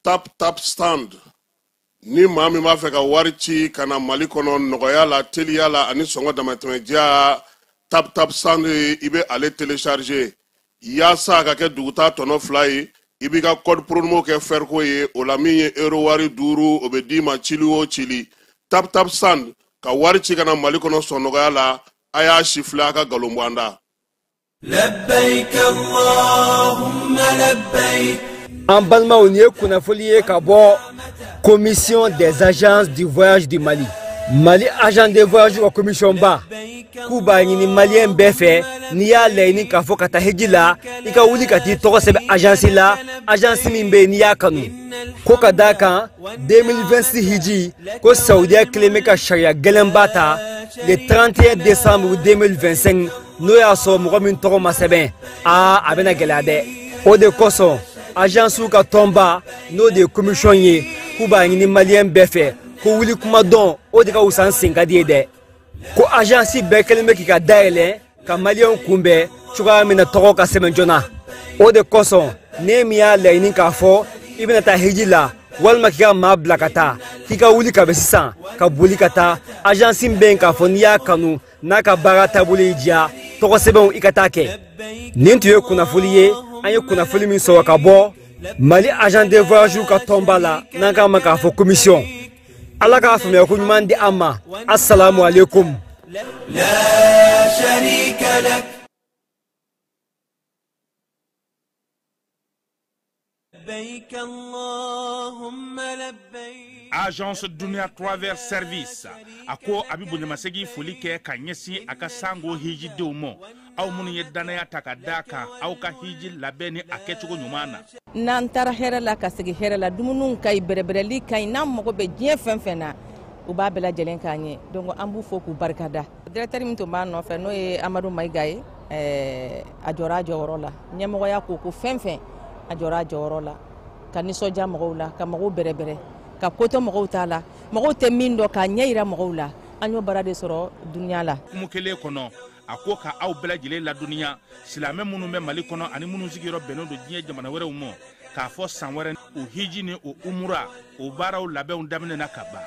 Tap Tap Stand ni maa min b'a fɛ ka wari ci ka na Mali kɔnɔ nɔgɔya la, teliya la ani sɔngɔ damatɛmɛdiya, Tap Tap Stand, i bɛ ale télécharger yaasa a ka kɛ duguta tɔnɔ 2 ye. I b'i ka code promo kɛ Ferco ye, o la min ye euro wari 5, o bɛ d'i ma cili o cili. Tap Tap Stand ka wari ci ka na Mali kɔnɔ sɔn nɔgɔya la, a y'a si filɛ a ka nkalon bɔ an da. لبيك اللهم لبيك. An balimaw, nin ye kunnafoli ye ka bɔ Commission des agences du voyage du Mali. Mali agent de voyage ka commission ba k'u b'a ɲini maliyɛn bɛɛ fɛ, n'i y'a laɲini k'a fɔ ka taa hiji la, i ka wuli ka t'i tɔgɔ sɛbɛn agence la, agence min bɛ yen n'i y'a kanu. Ko ka d'a kan 2026 hiji ko Saudiya kelen bɛ ka sariya gɛlɛnba ta le 31 décembre 2025, n'o y'a sɔrɔ mɔgɔ min tɔgɔ ma sɛbɛn, aa, a bɛna gɛlɛya dɛ. O de kosɔn agence ka tɔnba, n'o de ye commission ye, k'u b'a ɲini maliyɛn bɛɛ fɛ ko wuli kuma dɔn, o de ka wusa n sen ka di ye dɛ. Ko agence bɛɛ kɛlen bɛ k'i ka dayɛlɛ ka maliyɛnw kunbɛn cogoya min na tɔgɔ ka sɛbɛn joona. O de kosɔn ne min y'a laɲini k'a fɔ i bɛna taa hiji la walima k'i ka maa bila ka taa, k'i ka wuli ka bɛ sisan ka boli ka taa agence min bɛ yen k'a fɔ n'i y'a kanu, n'a ka baara taabolo y'i diya, tɔgɔ sɛbɛnw i ka taa kɛ. Nin tun ye kunnafoli ye, an ye kunnafoli min sɔrɔ ka bɔ Mali agent de voyage ka tɔnba la, n'an k'a ma k'a fɔ commission. Ala k'a faamuya ko ɲuman di an ma. Assalamu alaikum. لا شريك لك لبيك اللهم لبيك. Agence Dunia Travel Service a ko a bɛ bonyamasegin foli kɛ ka ɲɛsin a ka sango hijidenw ma, aw minnu ye danaya ta ka d'a kan aw ka hiji labɛn ni a kɛcogo ɲuman na. N'an taara hɛrɛ la ka segin hɛrɛ la, dumuniw ka ɲi, bɛrɛbɛrɛli ka ɲi, n'an mago bɛ diɲɛ fɛn fɛn na, u b'a bɛɛ lajɛlen k'an ye. Donc an b'u fo k'u barikada. Directeur min tun b'a nɔfɛ, n'o ye Amadu Mayiga ye, a jɔra a jɔyɔrɔ la. Ɲɛmɔgɔya ko ko fɛn fɛn, a jɔra a jɔyɔrɔ la ka nisɔndiya mɔgɔw la, ka mɔgɔw bɛrɛbɛrɛ, ka kotɔ mɔgɔw t'a la, mɔgɔw tɛ min dɔn, k'a ɲɛ yira mɔgɔw la. An y'o baara de sɔrɔ dunuya la. Hukumu kelen kɔnɔ, a ko ka aw bɛɛ lajɛlen ladɔnniya, silamɛ minnu bɛ Mali kɔnɔ ani minnu sigiyɔrɔ bɛnnen don diɲɛ jamana wɛrɛw ma, k'a fɔ san wɛrɛ o hiji ni o umura o baaraw labɛnw daminɛna ka ban.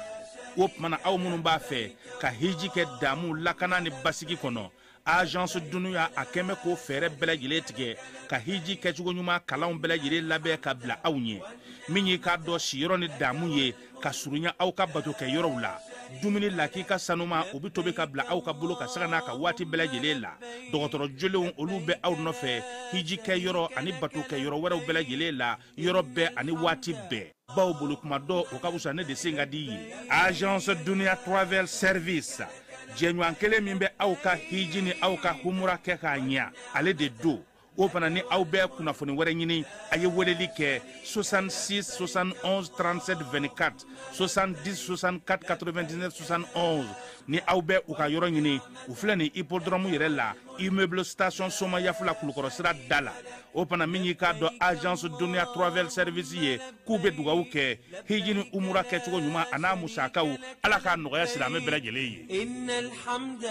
O tuma na, aw minnu b'a fɛ ka hiji kɛ damu, lakana ni basigi kɔnɔ, Agence Dunuya a kɛn bɛ k'o fɛɛrɛ bɛɛ lajɛlen tigɛ ka hiji kɛcogo ɲuman kalanw bɛɛ lajɛlen labɛn ka bila aw ɲɛ. Min y'i k'a dɔn siyɔrɔ ni damu ye ka surunya aw ka bato kɛ yɔrɔw la, dumuni lakika sanuma, o bɛ tobi ka bila aw ka bolo ka saga n'a ka waati bɛɛ lajɛlen la. Dɔgɔtɔrɔ jolenw, olu bɛ aw nɔfɛ hiji kɛ yɔrɔ ani bato kɛ yɔrɔ wɛrɛw bɛɛ lajɛlen la, yɔrɔ bɛɛ ani waati bɛɛ. Baw bolo kuma dɔ, o ka wusa ne de sen ka di ye. Agence Dunia Travel Service, jɛɲɔgɔn kelen min bɛ aw ka hiji ni aw ka humura kɛ k'a ɲɛ, ale de don. O fana ni aw bɛ kunnafoni wɛrɛ ɲini, a ye weleli kɛ 66 71 37 24, 70 64 99 71. Ni aw bɛ u ka yɔrɔ ɲini, u filɛ nin hippodrome yɛrɛ la, immeuble station Somayafula, Kulukɔrɔ sira da la. O fana min y'i k'a dɔn Agence Dunia Travel Service ye, k'u bɛ dugawu kɛ hiji ni umura kɛcogo ɲuman a n'a musakaw, Ala k'a nɔgɔya silamɛ bɛɛ lajɛlen ye. إن الحمد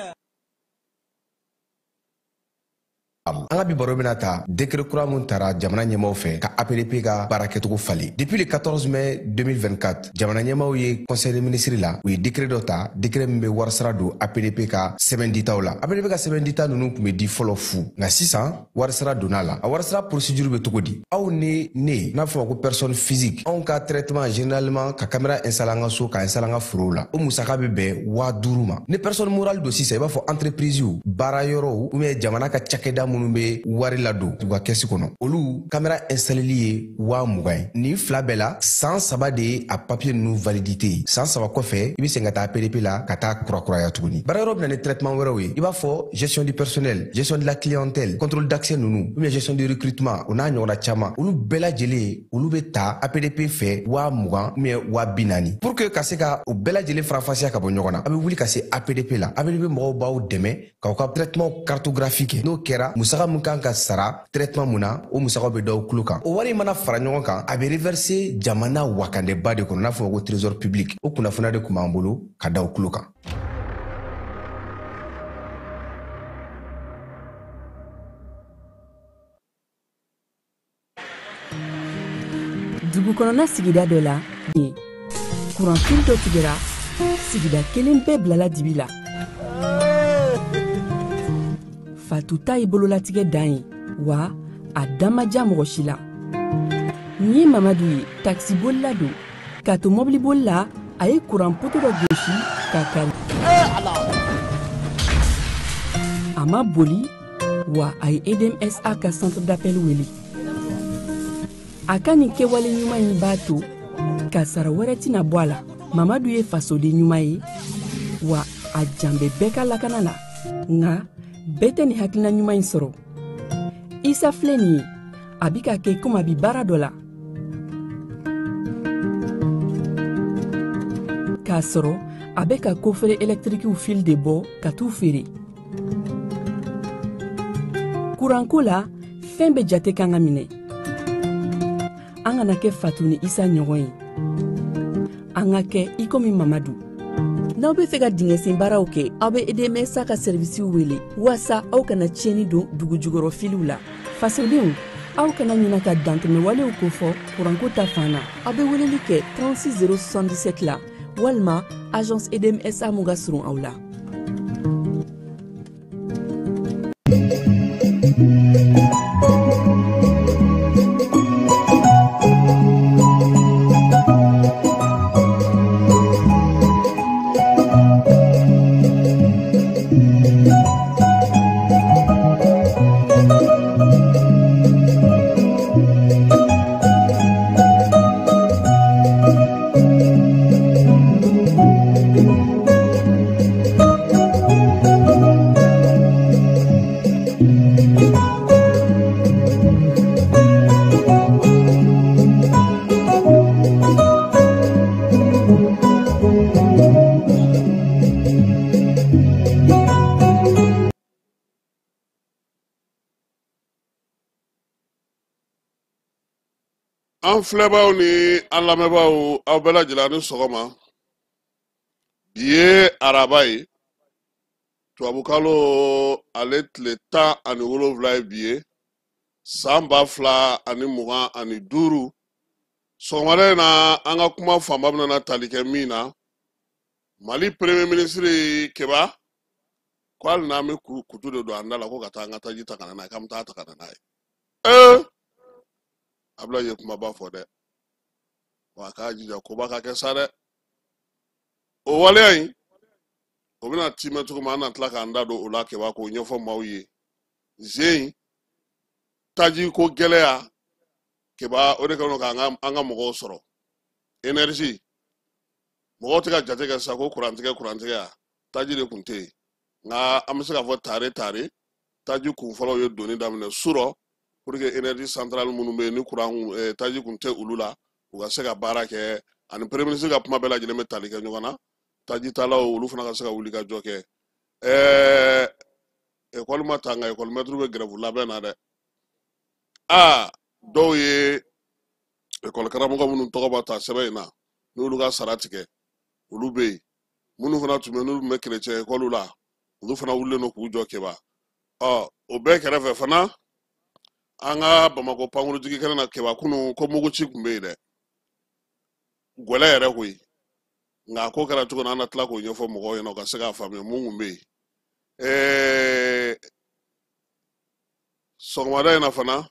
An ka bi baro bɛna ta décret kura mun tara jamana ɲɛmaw fɛ ka APDP ka baara kɛcogo falen. Depuis le 14 mai 2024, jamana ɲɛmaw ye conseil des ministres la, u ye décret dɔ ta, décret min bɛ warisara don APDP ka sɛbɛn ditaw la. APDP ka sɛbɛn dita ninnu tun bɛ di fɔlɔ fu, nka sisan warisara donna la. A warisara procédure bɛ cogo di? Aw ni ne n'a fɔ ma ko personne physique, anw ka traitement, généralement ka caméra installer an ka so, ka installer an ka forow la, o musaka bɛ bɛn 5000 ma. Ni personne morale don sisan, i b'a fɔ entreprise, baara yɔrɔw ou bien jamana ka cakɛda. minnu bɛ wari ladon u ka kɛsi kɔnɔ, olu kamera installeli ye 20 000 ye. Nin fila bɛɛ la, san 3 de ye a papier ninnu validité ye. San 3 kɔfɛ, i bɛ segin ka taa APDP la ka taa kurakuraya tuguni. Baarayɔrɔ bɛ na ni traitement wɛrɛw ye, i b'a fɔ gestion du personnel, gestion de la clientèle, contrôle d'accès ninnu, ou bien gestion du recrutement, o n'a ɲɔgɔnna caman. Olu bɛɛ lajɛlen, olu bɛ ta APDP fɛ 20 000 ou bien 40 000. Pour que ka se ka o bɛɛ lajɛlen faranfasiya ka bɔ ɲɔgɔn na, a bɛ wuli ka se APDP la. APDP mɔgɔw b'aw dɛmɛ k'aw ka traitement cartographie kɛ. N'o kɛra, musaka min kan ka sara traitement mun na, o musakaw bɛ d'aw tulo kan. O wari mana fara ɲɔgɔn kan, a bɛ reverser jamana wakandeba de kɔnɔ, n'a fɔ ko trésor public. O kunnafoniya de tun b'an bolo ka da aw tulo kan. Dugu kɔnɔna sigida dɔ la yen, kuranfil dɔ tigɛra, sigida kelen bɛɛ bilala dibi la. Fatu ta ye bololatigɛ dan ye, wa a da ma diya mɔgɔ si la. Nin ye Mamadu ye, takisibolila don. K'a to mɔbiliboli la, a ye kuran poto dɔ gosi k'a kari. A ma boli, wa a ye EDMSA ka centre d'appel wele. A ka nin kɛwale ɲuman in b'a to kasara wɛrɛ tɛna bɔ a la. Mamadu ye fasoden ɲuman ye, wa a jan bɛ bɛɛ ka lakana la. Nka bɛɛ tɛ nin hakilina ɲuman in sɔrɔ. Isa filɛ nin ye, a bi ka kɛ komi a bi baara dɔ la, k'a sɔrɔ a bɛ ka kofere ɛlɛtirikiw fil de bɔ ka t'u feere. Kuranko la, fɛn bɛɛ jate kan ka minɛ. An kana kɛ Fatu ni Isa ɲɔgɔn ye, an ka kɛ i komi Mamadu. N'aw bɛ fɛ ka dingɛsen baaraw kɛ, aw bɛ EDMSA ka sɛrivisiw wele waasa aw kana tiɲɛni don dugu jukɔrɔ filiw la. Fasodenw, aw kana ɲina ka dantɛmɛwalew kofɔ kuranko ta fan na. Aw bɛ weleli kɛ 36 077 la walima agence EDMSA mun ka surun aw la. An filɛbaw ni an lamɛnbaaw, aw bɛɛ lajɛlen a ni sɔgɔma. Bi ye araba ye, tubabukalo ale tile 17 ye bi ye, san 2025. Sɔgɔmada in na, an ka kuma fanba bɛna tali kɛ min na, Mali premier ministre Keba ko hali n'an bɛ kutu de don an da la ko ka taa an ka taji ta ka na n'a ye, k'an bɛ taa ta ka na n'a ye. Abulayi ye kumaba fɔ dɛ, wa a k'a jija koba ka kɛ sa dɛ. O waleya in, o bɛna timɛ cogo min, an na tila k'an da don o la Keba k'o ɲɛfɔ maaw ye. Zen taji ko gɛlɛya Keba, o de kɛlen don k'an ka mɔgɔw sɔrɔ. Énergie mɔgɔw tɛ ka jate kɛ sisan ko kurantigɛ kurantigɛ ya taji de tun tɛ yen, nka an bɛ se k'a fɔ tare tare taji kun fɔlɔw ye donni daminɛ surɔ pour que énergie centrale minnu bɛ yen ni kuran taji kun tɛ olu la, u ka se ka baara kɛ. Ani premier ministre ka kuma bɛɛ lajɛlen bɛ tali kɛ ɲɔgɔn na, tajitalaw olu fana ka se ka wuli ka jɔ kɛ. École ma ta, nka école maître bɛ grève labɛn na dɛ. Aa, dɔw ye école karamɔgɔ minnu tɔgɔ b'a ta sɛbɛn in na, n'olu ka sara tigɛ, olu bɛ yen. Minnu fana tun bɛ, n'olu tun bɛ chrétien école la, olu fana wulilen don k'u jɔ Keba. Ɔ, o bɛɛ kɛrɛfɛ fana, an ka Bamakɔ pankurujigi kɛnɛ na Keba, kunun ko muguci tun bɛ yen dɛ, gɛlɛ yɛrɛ koyi. Nka a ko kɛra cogo min na, an na tila k'o ɲɛfɔ mɔgɔw ɲɛna u ka se k'a faamuya mun kun bɛ yen. Sɔgɔmada in na fana,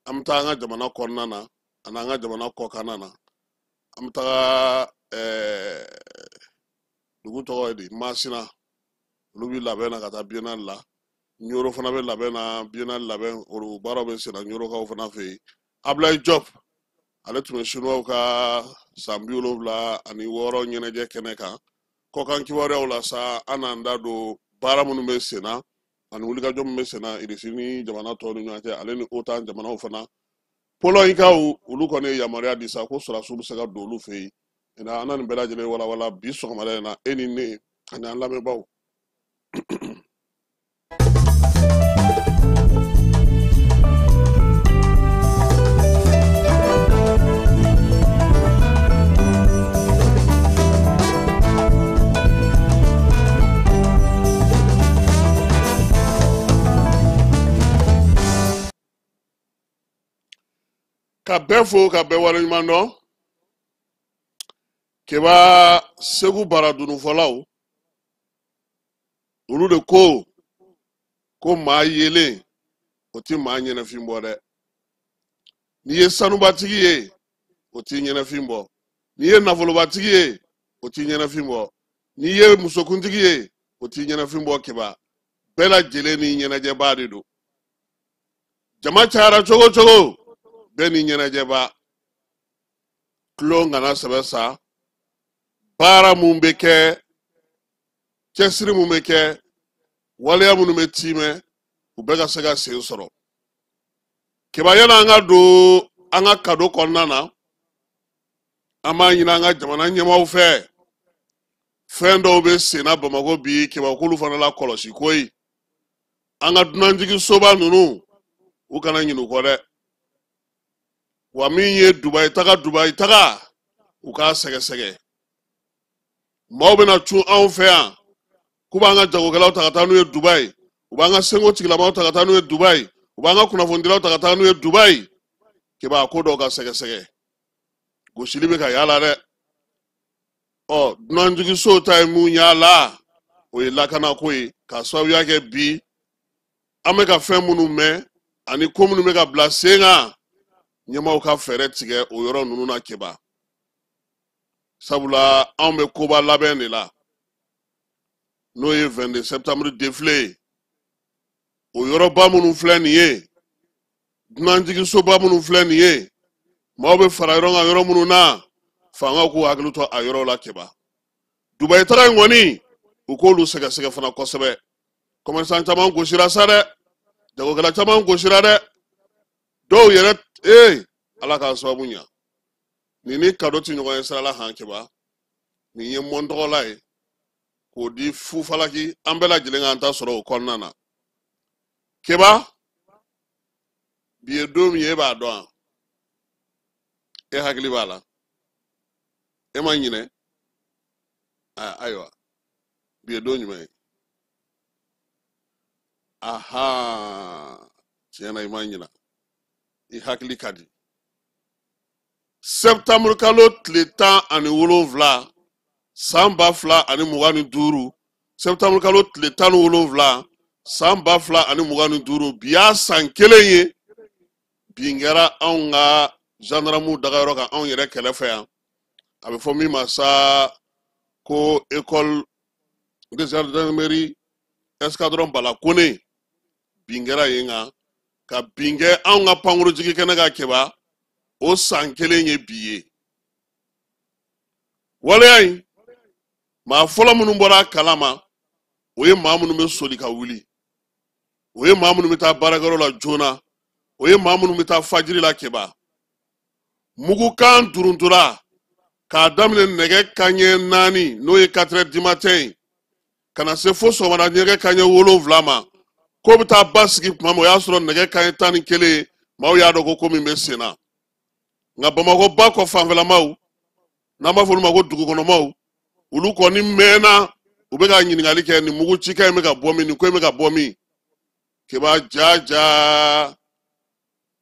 an bɛ taa an ka jamana kɔnɔna na ani an ka jamana kɔkanna na. An bɛ taga dugu tɔgɔ ye di, Masina, olu bɛ labɛn na ka taa biennale la. Ɲoro fana bɛ labɛn na, biennale labɛn, o baaraw bɛ senna Ɲorokaw fana fɛ yen. Ablaye Diop, ale tun bɛ Chinois ka san 76 ɲɛnajɛ kɛnɛ kan. Kɔkan kibaruyaw la sa, an n'an da don baara minnu bɛ senna ani wulikajɔ min bɛ senna Irisi ni jamana tɔw ni ɲɔgɔn cɛ, ale ni OTAN jamanaw fana. Polɔnkaw, olu kɔni ye yamaruya di sa ko sɔrɔdasiw bɛ se ka don olu fɛ yen. An na nin bɛɛ lajɛlen walawala bi sɔgɔmada in na, e ni ne ani an lamɛnbaaw. Ka bɛɛ fo ka bɛɛ waleɲuman dɔn. Keba, Segu bara dununfɔlaw, olu de ko ko maa yelen o ti maa ɲɛnafin bɔ dɛ. N'i ye sanubatigi ye, o t'i ɲɛnafin bɔ. N'i ye nafolobatigi ye, o t'i ɲɛnafin bɔ. N'i ye musokuntigi ye, o t'i ɲɛnafin bɔ. Keba, bɛɛ lajɛlen ni ɲɛnajɛbaa de don. Jama cayara cogo cogo, bɛɛ ni ɲɛnajɛba. Tulon kana sɛbɛ sa. Baara mun bɛ kɛ, cɛsiri mun bɛ kɛ, waleya minnu bɛ tiimɛ, u bɛɛ ka se ka sen sɔrɔ. Keba, yanni an ka don an ka kado kɔnɔna na, an b'a ɲini an ka jamana ɲɛmaaw fɛ, fɛn dɔw bɛ senna Bamakɔ bi, Keba, k'olu fana la kɔlɔsi koyi. An ka dunanjigi soba ninnu, u kana ɲinɛ u kɔ dɛ. Wa min ye Dubayi taga, Dubayi taga, u k'a sɛgɛsɛgɛ. Maaw bɛna cun anw fɛ yan k'u b'an ka jagokɛlaw ta ka taa n'u ye Dubayi, u b'an ka senko tigilamaw ta ka taa n'u ye Dubayi, u b'an ka kunnafonidilaw ta ka taa n'u ye Dubayi. Keba, ko dɔw ka sɛgɛsɛgɛ, gosili bɛ ka y'a la dɛ. Ɔ, dunanjiginsow ta ye mun y'a la, o ye lakanako ye, k'a sababuya kɛ bi an bɛ ka fɛn minnu mɛn ani ko minnu bɛ ka bila sen kan. Ɲɛmaaw ka fɛɛrɛ tigɛ o yɔrɔ ninnu na, Keba, sabula anw bɛ koba labɛn de la, n'o ye 22 septembre défilé ye. O yɔrɔba minnu filɛ nin ye, dunanjiginsoba minnu filɛ nin ye, maaw bɛ fara yɔrɔ kan yɔrɔ minnu na, fangaw k'u hakili to a yɔrɔw la. Keba, Dubayi taga in kɔni, u k'olu sɛgɛsɛgɛ fana kosɛbɛ. Commerçant caman gosira sa dɛ, jagokɛla caman gosira dɛ, dɔw yɛrɛ ee, Ala k'a sababu ɲa. Nin ni kado ti ɲɔgɔn ye sira la han. Keba, nin ye mɔn tɔgɔla ye k'o di fufalaki, an bɛɛ lajɛlen k'an ta sɔrɔ o kɔnɔna na. Keba, bi ye don min ye, e b'a dɔn, e hakili b'a la, e ma ɲinɛ. Ayiwa, bi ye don jumɛn ye? Aha, tiɲɛ na, i ma ɲinɛ, i hakili ka di. Septembre kalo tile 17, san 2025, septembre kalo tile 17, san 2025, bi y'a san kelen ye bin kɛra anw ka gendarmew dagayɔrɔ kan, anw yɛrɛ kɛrɛfɛ yan. A bɛ fɔ min ma sa ko école de gendarmerie escadron Bala Kone. Bin kɛra yen kan, ka bin kɛ anw ka pankurujigi kɛnɛ kan. Keba, o san kelen ye bi ye. Waleya in, maa fɔlɔ minnu bɔra a kalama, o ye maa minnu bɛ soli ka wuli, o ye maa minnu bɛ taa baarakɛyɔrɔ la joona, o ye maa minnu bɛ taa fajiri la. Keba, mugukan duruntura k'a daminɛ nɛgɛ kaɲɛ 4, n'o ye 4 heures du matin ye, ka na se fo sɔgɔmada nɛgɛ kaɲɛ 7 ma. Ko bɛ taa ba sigi tuma min, o y'a sɔrɔ nɛgɛ kaɲɛ 11 ye. Maaw y'a dɔn ko ko min bɛ sen na. Nka Bamakɔ ba kɔ fanfɛlamaw, n'an b'a fɔ olu ma ko dugukɔnɔmaw, olu kɔni mɛnna u bɛ ka ɲininkali kɛ: nin mugu cikan in bɛ ka bɔ min? Nin ko in bɛ ka bɔ min? Keba, ja ja,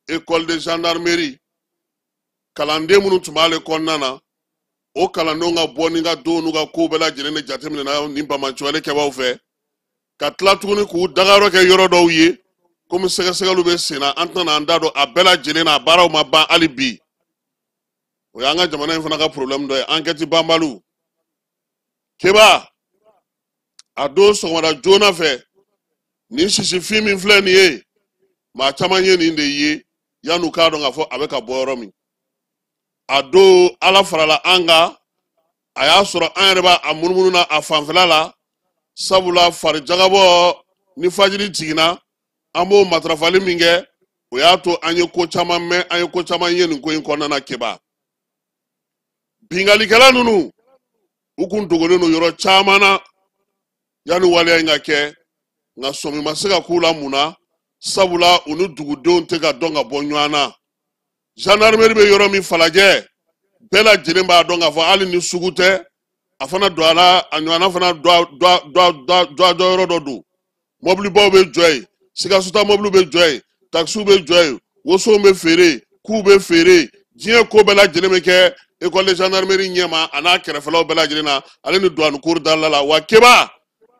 école de gendarmerie kalanden minnu tun b'ale kɔnɔna na, o kalandenw ka bɔ ni ka don n'u ka kow bɛɛ lajɛlen de jateminɛna nin banbaanciwale kɛbaaw fɛ, ka tila tuguni k'u dagayɔrɔ kɛ yɔrɔ dɔw ye. Komi sɛgɛsɛgɛliw bɛ sen na, an tɛna an da don a bɛɛ lajɛlen na. A baaraw ma ban hali bi. O y'an ka jamana in fana ka problème dɔ ye, enquête banbaliw. Keba, a don sɔgɔmada joona fɛ, Nin sisifin min filɛ nin ye, maa caman ye nin de ye yan'u k'a dɔn k'a fɔ a bɛ ka bɔ yɔrɔ min. A don Ala farala an kan, a y'a sɔrɔ an yɛrɛ b'a a munumunu na a fanfɛla la, sabula farijagabɔ ni fajiri jiginna, an b'o matarafali min kɛ, o y'a to an ye ko caman mɛn, an ye ko caman ye nin ko in kɔnɔna na. Keba, binkannikɛla ninnu, u kun dogolen don yɔrɔ caman na yanni waleya in ka kɛ, nka sɔmi ma se ka k'u la. Mun na? Sabula u ni dugudenw tɛ ka dɔn ka bɔ ɲɔgɔn na. Gendarmerie bɛ yɔrɔ min Falajɛ, bɛɛ lajɛlen b'a dɔn k'a fɔ hali ni sugu tɛ, a fana don a la, a ɲɔgɔnna fana dɔ yɔrɔ dɔ don. Mɔbilibaw bɛ jɔ yen, Sikaso mɔbiliw bɛ jɔ yen, takisiw bɛ jɔ yen, wosow bɛ feere yen, k'u bɛ feere yen, diɲɛ ko bɛɛ lajɛlen bɛ kɛ école de gendarmerie ɲɛma a n'a kɛrɛfɛlaw bɛɛ lajɛlen na, ale ni douane cour dala la. Wa Keba,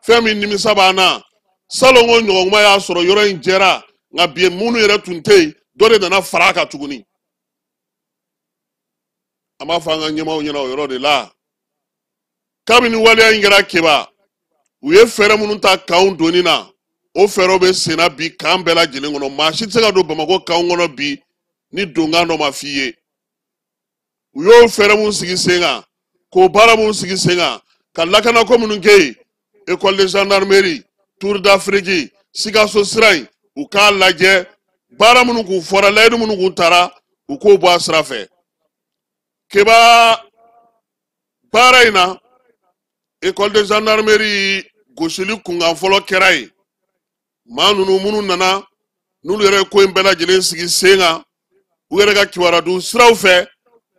fɛn min nimisa b'an na, salon ko ɲɔgɔn y'a sɔrɔ yɔrɔ in jɛra, nka bi minnu yɛrɛ tun tɛ yen, dɔ de nana fara a kan tuguni. An b'a fɔ an ka ɲɛmaaw ɲɛna o yɔrɔ de la, kabini waleya in kɛra, Keba, u ye fɛɛrɛ minnu ta kanw donni na, o fɛɛrɛw bɛ senna bi kan bɛɛ lajɛlen kɔnɔ. Maa si tɛ se ka don Bamakɔ kanw kɔnɔ bi ni donkan dɔ ma f'i ye. U y'o fɛɛrɛ mun sigi sen kan, k'o baara mun sigi sen kan, ka lakanako minnu kɛ yen, école de gendarmerie, Tour d'Afrique, Sikaso sira in, u k'a lajɛ baara minnu kun fɔra, layidu minnu kun tara, u k'o bɔ a sira fɛ. Keba, baara in na, école de gendarmerie gosili kunkan fɔlɔ kɛra yen. Maa ninnu minnu nana, n'olu yɛrɛ ye ko in bɛɛ lajɛlen sigi sen kan, u yɛrɛ ka kibaruya siraw fɛ,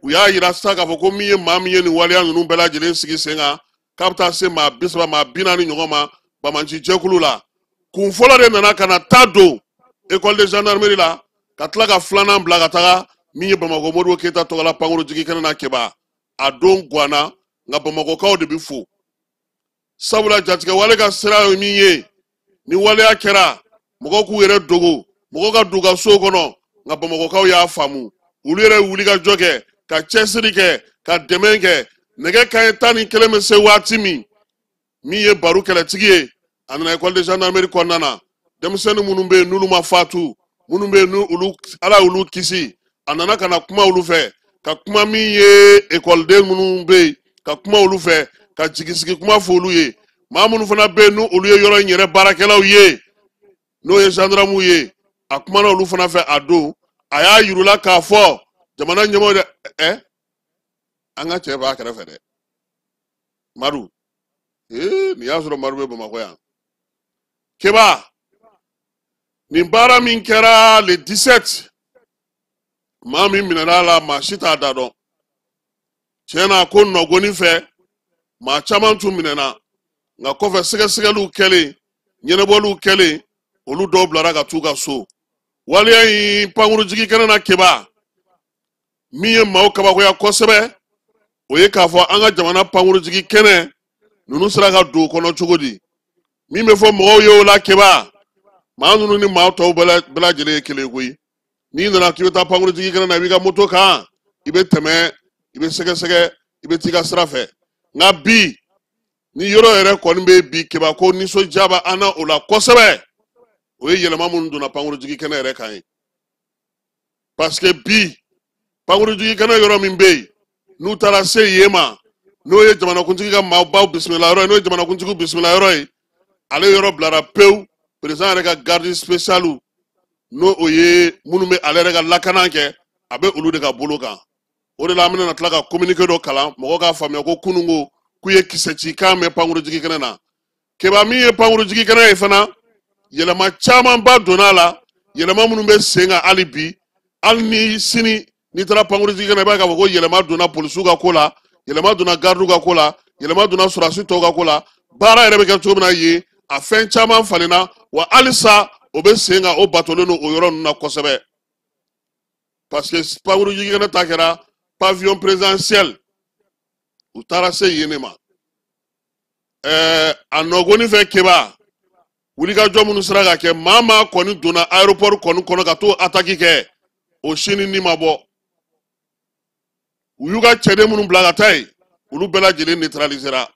u y'a yira sisan k'a fɔ ko min ye maa min ye nin waleya ninnu bɛɛ lajɛlen sigi sen kan, k'a bɛ taa se maa 30, maa 40 ɲɔgɔn ma banbaanci jɛkulu la. Kun fɔlɔ de nana ka na taa don école de gendarmerie la, ka tila ka filanan bila ka taga min ye Bamakɔ Modibo Keyita tɔgɔla pankurun jigin kɛnɛ na. Keba, a don ganna, nka Bamakɔkaw de bɛ fo, sabula jatigɛwale ka sira ye min ye, ni waleya kɛra, mɔgɔw k'u yɛrɛ dogo, mɔgɔw ka don u ka so kɔnɔ. Nka Bamakɔkaw y'a faamu, olu yɛrɛ ye wuli ka jɔ kɛ, ka cɛsiri kɛ, ka dɛmɛ kɛ. Nɛgɛ kanɲɛ 11 bɛ se waati min, min ye baro kɛlɛtigi ye, a nana école de gendarmerie kɔnɔna na. Denmisɛnnin minnu bɛ yen n'olu ma fatu, minnu bɛ yen n'olu Ala y'olu kisi, a nana ka na kuma olu fɛ, ka kuma min ye ekɔliden minnu bɛ yen, ka kuma olu fɛ, ka jigisigi kuma fɔ olu ye. Maa minnu fana bɛ yen n'olu ye yɔrɔ in yɛrɛ baarakɛlaw ye, n'o ye gendarmew ye, a kumana olu fana fɛ. A don, a y'a yir'u la k'a fɔ jamana ɲɛmɔgɔ dɛ, ɛ an ka cɛ b'a kɛrɛfɛ dɛ, Madu. Ee, nin y'a sɔrɔ Madu bɛ Bamakɔ yan. Keba, nin baara min kɛra le 17, maa min minɛna a la, maa si t'a da dɔn. Tiɲɛ na, ko nɔgɔni fɛ, maa caman tun minɛna, nka kɔfɛ sɛgɛsɛgɛliw kɛlen, ɲɛnabɔliw kɛlen, olu dɔw bilara ka t'u ka so. Waleya in pankurunjigi kɛnɛ na, Keba, min ye maaw kabakoya kosɛbɛ, o ye k'a fɔ an ka jamana pankurunjigi kɛnɛ ninnu sera ka don o kɔnɔ cogo di. Min bɛ fɔ mɔgɔw ye o la, Keba, maa ninnu ni maa tɔw bɛɛ lajɛlen ye kelen koyi. N'i nana k'i bɛ taa pankurunjigi kɛnɛ na, i b'i ka moto kan, i bɛ tɛmɛ, i bɛ sɛgɛsɛgɛ, i bɛ t'i ka sira fɛ. Nka bi, ni yɔrɔ yɛrɛ kɔni bɛ bi, Keba, ko nisɔndiya bɛ an na o la kosɛbɛ, o ye yɛlɛma minnu donna pankurunjigi kɛnɛ yɛrɛ kan ye. Parce que bi pankurunjigi kɛnɛ yɔrɔ min bɛ yen, n'u taara se yen ma, n'o ye jamanakuntigi ka maabaw bisimila yɔrɔ ye, n'o ye jamanakuntigi bisimila yɔrɔ ye, ale yɔrɔ bilara pewu. Président yɛrɛ ka garde spéciale, n'o o ye minnu bɛ ale yɛrɛ ka lakana kɛ, a bɛ olu de ka bolo kan. O de la an bɛna tila ka communiqué dɔ kalan, mɔgɔw k'a faamuya ko kununko k'u ye kisɛ ci kan mɛn pankurunjigi kɛnɛ na. Keba, min ye pankurunjigi kɛnɛ ye fana, yɛlɛma camanba donna a la, yɛlɛma minnu bɛ sen kan hali bi. Hali ni sini n'i taara pankurunjigi kɛnɛ, i b'a ye k'a fɔ ko yɛlɛma donna polisiw ka ko la, yɛlɛma donna garidiw ka ko la, yɛlɛma donna sɔrɔdasi tɔw ka ko la. Baara yɛrɛ bɛ kɛ cogo min na yen, a fɛn caman falenna wa halisa o bɛ sen kan, o batolen don o yɔrɔ ninnu na kosɛbɛ. Parce que pankurunjigi kɛnɛ ta kɛra pavillon présidentiel, u taara se yen de ma. A nɔgɔni fɛ, Keba, wulikajɔ minnu sera ka kɛ, maa maa kɔni donna aéroport kɔni kɔnɔ ka t'o attaque kɛ, o sini ni ma bɔ. U y'u ka cɛden minnu bila ka taa yen, olu bɛɛ lajɛlen neutralisera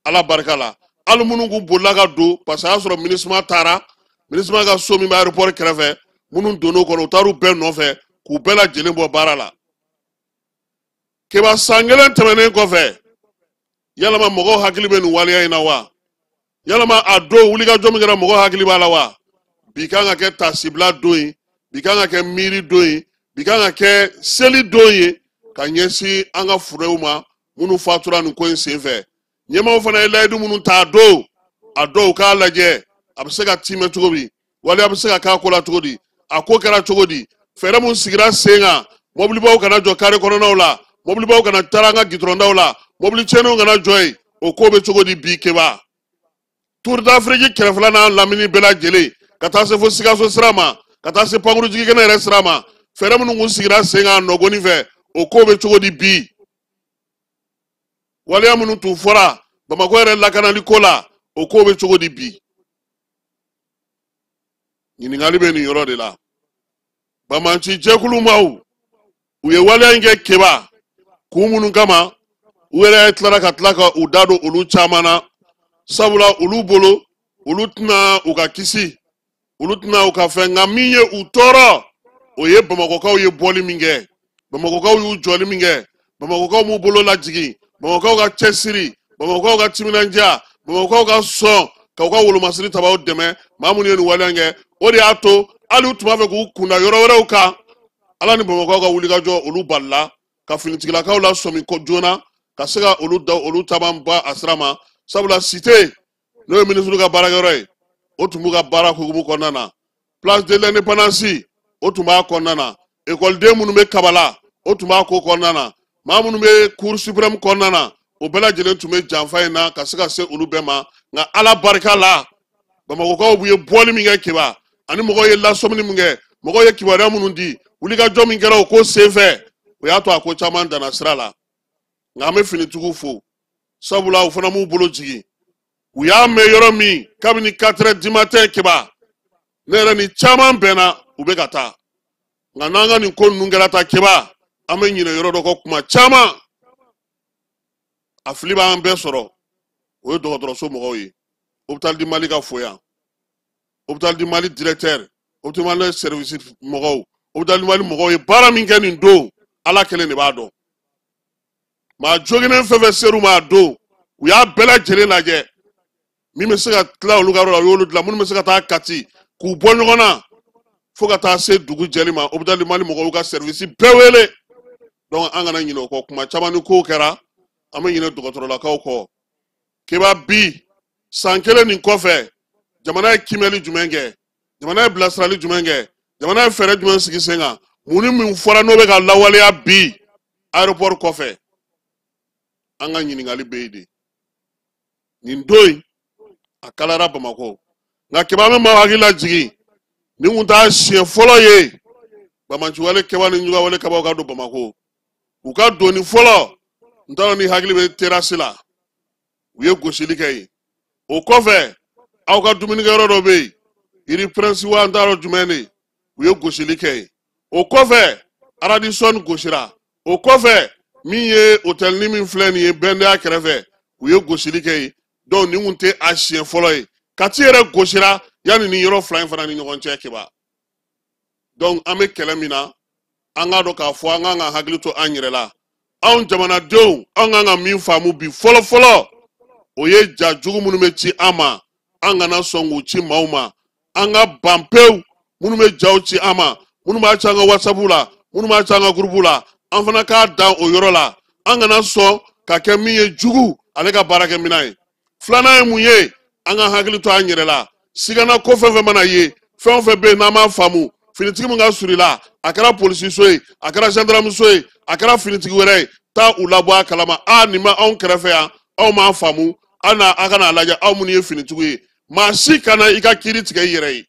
Ala barika la. Hali minnu kun bolila ka don, parce que a y'a sɔrɔ MINUSMA taara. MINUSMA ka so min bɛ aéroport kɛrɛfɛ, minnu donn'o kɔnɔ, u taar'u bɛɛ nɔfɛ k'u bɛɛ lajɛlen bɔ baara la. Keba, san kelen tɛmɛnen kɔfɛ, yalama mɔgɔw hakili bɛ nin waleya in na wa? Yalama a don wulikajɔ min kɛra, mɔgɔw hakili b'a la wa? Bi kan ka kɛ tasibila don ye, bi kan ka kɛ miiri don ye, bi kan ka kɛ seli don ye ka ɲɛsin an ka furew ma minnu fatura nin ko in senfɛ. Ɲɛmaaw fana ye layidu minnu ta a don, a dɔw k'a lajɛ a bɛ se ka tiimɛ cogo min, waleya bɛ se ka k'a ko la cogo di, a ko kɛra cogo di, fɛɛrɛ mun sigira sen kan, mɔbilibaw kana jɔ kare kɔnɔnaw la, mɔbilibaw kana taara an ka gidɔrɔndaw la, mɔbili tiɲɛnenw kana jɔ yen, o ko bɛ cogo di bi? Keba, Tour d'Afrique kɛrɛfɛla n'a lamini bɛɛ lajɛlen, ka taa se fo Sikaso sira ma, ka taa se pankurujigikɛnɛ yɛrɛ sira ma, fɛɛrɛ minnu kun sigira sen kan nɔgɔni fɛ, o ko bɛ cogo di bi? Waleya minnu tun fɔra Bamakɔ yɛrɛ lakanali ko la, o ko bɛ cogo di bi? Ɲininkali bɛ nin yɔrɔ de la. Banbaanci jɛkulu maaw, u ye waleya in kɛ Keba kun minnu kama, u yɛrɛ tilara ka tila ka u da don olu caman na, sabula olu bolo olu tɛna u ka kisi, olu tɛna u ka fɛn. Nka min ye u tɔɔrɔ, o ye Bamakɔkaw ye bɔli min kɛ, Bamakɔkaw y'u jɔli min kɛ, Bamakɔkaw m'u bolo lajigin, Bamakɔkaw ka cɛsiri, Bamakɔkaw ka timinandiya, Bamakɔkaw ka sɔn ka u ka wolomasiri tabaw dɛmɛ maa minnu ye nin waleya in kɛ. O de y'a to hali u tun b'a fɛ k'u kunda yɔrɔ wɛrɛw kan, Ala ni Bamakɔkaw ka wulikajɔ, olu balila ka finitigilakaw lasɔmi joona ka se ka olu da olu caman ba a sira ma, sabula cité n'o ye minisiri ka baarakɛyɔrɔ ye, o tun b'u ka baara hukumu kɔnɔna na, Place de l'Indépendance, o tun b'a kɔnɔna na, ekɔliden minnu bɛ Kabala, o tun b'a ko kɔnɔna na, maa minnu bɛ Cour suprême kɔnɔna na, o bɛɛ lajɛlen tun bɛ janfa in na ka se ka se olu bɛɛ ma. Nka Ala barika la, Bamakɔkaw ye bɔli min kɛ Keba, ani mɔgɔw ye lasɔmini min kɛ, mɔgɔw ye kibaruya minnu di, wulikajɔ min kɛra o ko senfɛ, o y'a to a ko caman danna sira la. Nka an bɛ finitigiw fo, sabula u fana m'u bolo jigin. U y'a mɛn yɔrɔ min kabini 4 heures du matin, Keba, ne yɛrɛ ni caman bɛnna, u bɛ ka taa. Nka n'an ka nin ko ninnu kɛra ta, Keba, an bɛ ɲinɛ yɔrɔ dɔ kɔ kuma caman, a fili b'an bɛɛ sɔrɔ, o ye dɔgɔtɔrɔso mɔgɔw ye. Hôpital du Mali ka fo yan, Hôpital du Mali directeur, Hôpital du Mali service mɔgɔw, Hôpital du Mali mɔgɔw ye baara min kɛ nin don, Ala kelen de b'a dɔn. Maa joginnen fɛn fɛn ser'u ma a don, u y'a bɛɛ lajɛlen lajɛ, min bɛ se ka tila olu ka yɔrɔ la, u y'olu dilan, minnu bɛ se ka taa Kati k'u bɔ ɲɔgɔn na fo ka taa se dugu jɛli ma, Hôpital du Mali mɔgɔw ka service bɛɛ wele. Donc an kana ɲinɛ o kɔ. Kuma caman ni kow kɛra, an bɛ ɲinɛ dɔgɔtɔrɔlakaw kɔ. Keba, bi san kelen nin kɔfɛ, jamana ye kiimɛli jumɛn kɛ? Jamana ye bilasirali jumɛn kɛ? Jamana ye fɛɛrɛ jumɛn sigi sen kan? Mun ni mun fɔra n'o bɛ ka lawaleya bi aéroport kɔfɛ? An ka ɲininkali bɛ yen de. Nin don in a kalayara Bamakɔ. Nka Keba, an bɛ maaw hakili lajigin, nin kun t'a siɲɛ fɔlɔ ye banbaanciwale kɛba ni ɲugawale kabaw ka don Bamakɔ. U ka donni fɔlɔ, n t'a dɔn ni hakili bɛ terrasse la, u ye gosili kɛ yen. O kɔfɛ, aw ka dumunikɛyɔrɔ dɔ bɛ yen, Yiri Prince wa, n t'a dɔn jumɛn de, u ye gosili kɛ yen. O kɔfɛ, Radisson gosira. O kɔfɛ, min ye hôtel ni min filɛ nin ye Bɛndɛya kɛrɛfɛ, u ye gosili kɛ yen. Donc nin kun tɛ a siɲɛ fɔlɔ ye. Kati yɛrɛ gosira yanni ni yɔrɔ fila in fana ni ɲɔgɔn cɛ, Keba. Donc an bɛ kɛlɛ min na, an k'a dɔn k'a fɔ an kan ka hakili to an yɛrɛ la. Anw jamanadenw, an kan ka min faamu bi fɔlɔ fɔlɔ, o ye ja jugu minnu bɛ ci an ma, an kana sɔn k'u ci maaw ma. An ka ban pewu. Minnu bɛ jaw ci an ma, minnu b'a ci an ka WhatsApp la, minnu b'a ci an ka groupe la, an fana k'a dan o yɔrɔ la. An kana sɔn ka kɛ min ye jugu ale ka baarakɛminɛn ye. Filanan ye mun ye? An ka hakili to an yɛrɛ la. Sigana ko fɛn fɛn mana ye, fɛn o fɛn bɛ yen n'an m'a faamu, finitigi min ka surun i la, a kɛra polisiso ye, a kɛra gendarmeso ye, a kɛra finitigi wɛrɛ ye, taa u labɔ a kalama. A nin ma anw kɛrɛfɛ yan, aw m'a faamu, aw na a kana lajɛ. Aw minnu ye finitigiw ye, maa si kana i ka kiiri tigɛ i yɛrɛ ye,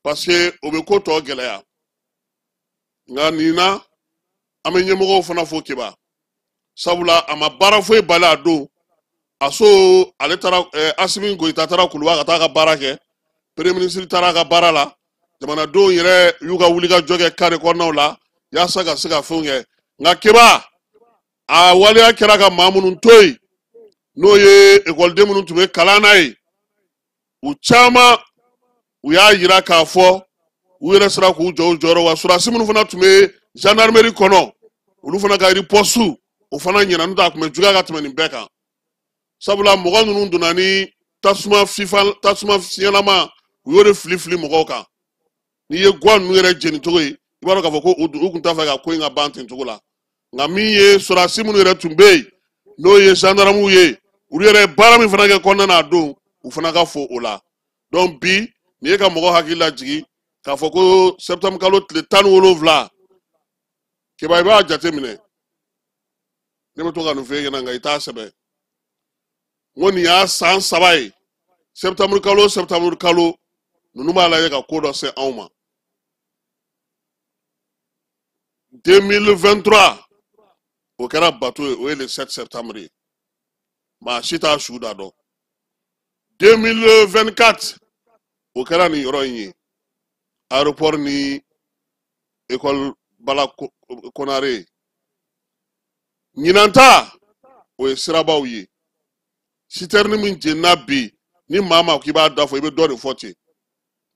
parce que o bɛ ko tɔ gɛlɛya. Nka nin na, an bɛ ɲɛmɔgɔw fana fo, Keba, sabula a ma baara foyi bali a don. A so ale taara, Asimi Goyita taara Kuluba ka taa ka baara kɛ, premier ministre taara a ka baara la, jamanadenw yɛrɛ y'u ka wulikajɔ kɛ kare kɔnɔnaw la yaasa ka se ka fɛnw kɛ. Nka Keba, a waleya kɛra ka maa minnu to yen, n'o ye ekɔliden minnu tun bɛ kalan na ye. U caman u y'a yira k'a fɔ u yɛrɛ sera k'u jɔ u jɔyɔrɔ, wa sɔrɔdasi minnu fana tun bɛ gendarmerie kɔnɔ, olu fana ka riposte o fana ɲɛna, n'o tɛ a tun bɛ juguya ka tɛmɛ nin bɛɛ kan. Sabula mɔgɔ ninnu donna ni tasuma fifa, tasuma fiɲɛlama, u y'o de fili fili mɔgɔw kan. N'i ye guwa ninnu yɛrɛ jeni cogo ye, i b'a dɔn k'a fɔ ko u tun t'a fɛ ka ko in ka ban ten cogo la. Nka min ye sɔrɔdasi minnu yɛrɛ tun bɛ yen, n'o ye gendarmew ye, olu yɛrɛ ye baara min fana kɛ kɔnɔna na a don, u fana ka fo o la. Donc bi nin ye ka mɔgɔ hakili lajigin k'a fɔ ko septembre kalo tile 17, Keba, i b'a jateminɛ, ne bɛ to ka nin f'e ɲɛna nka i t'a sɛbɛn, n ko nin y'a san 3 ye, septembre kalo septembre kalo ninnu b'a lajɛ ka ko dɔ se anw ma. 2023 o kɛra bato ye, o ye le 7 septembre ye, maa si t'a su da dɔn. 2024 o kɛra nin yɔrɔ in ye, aéroport ni école Bala Konare. Ɲinan ta o ye sirabaw ye. Citerne min jenina bi, ni maa ma k'i b'a da fɔ, i bɛ dɔ de fɔ ten,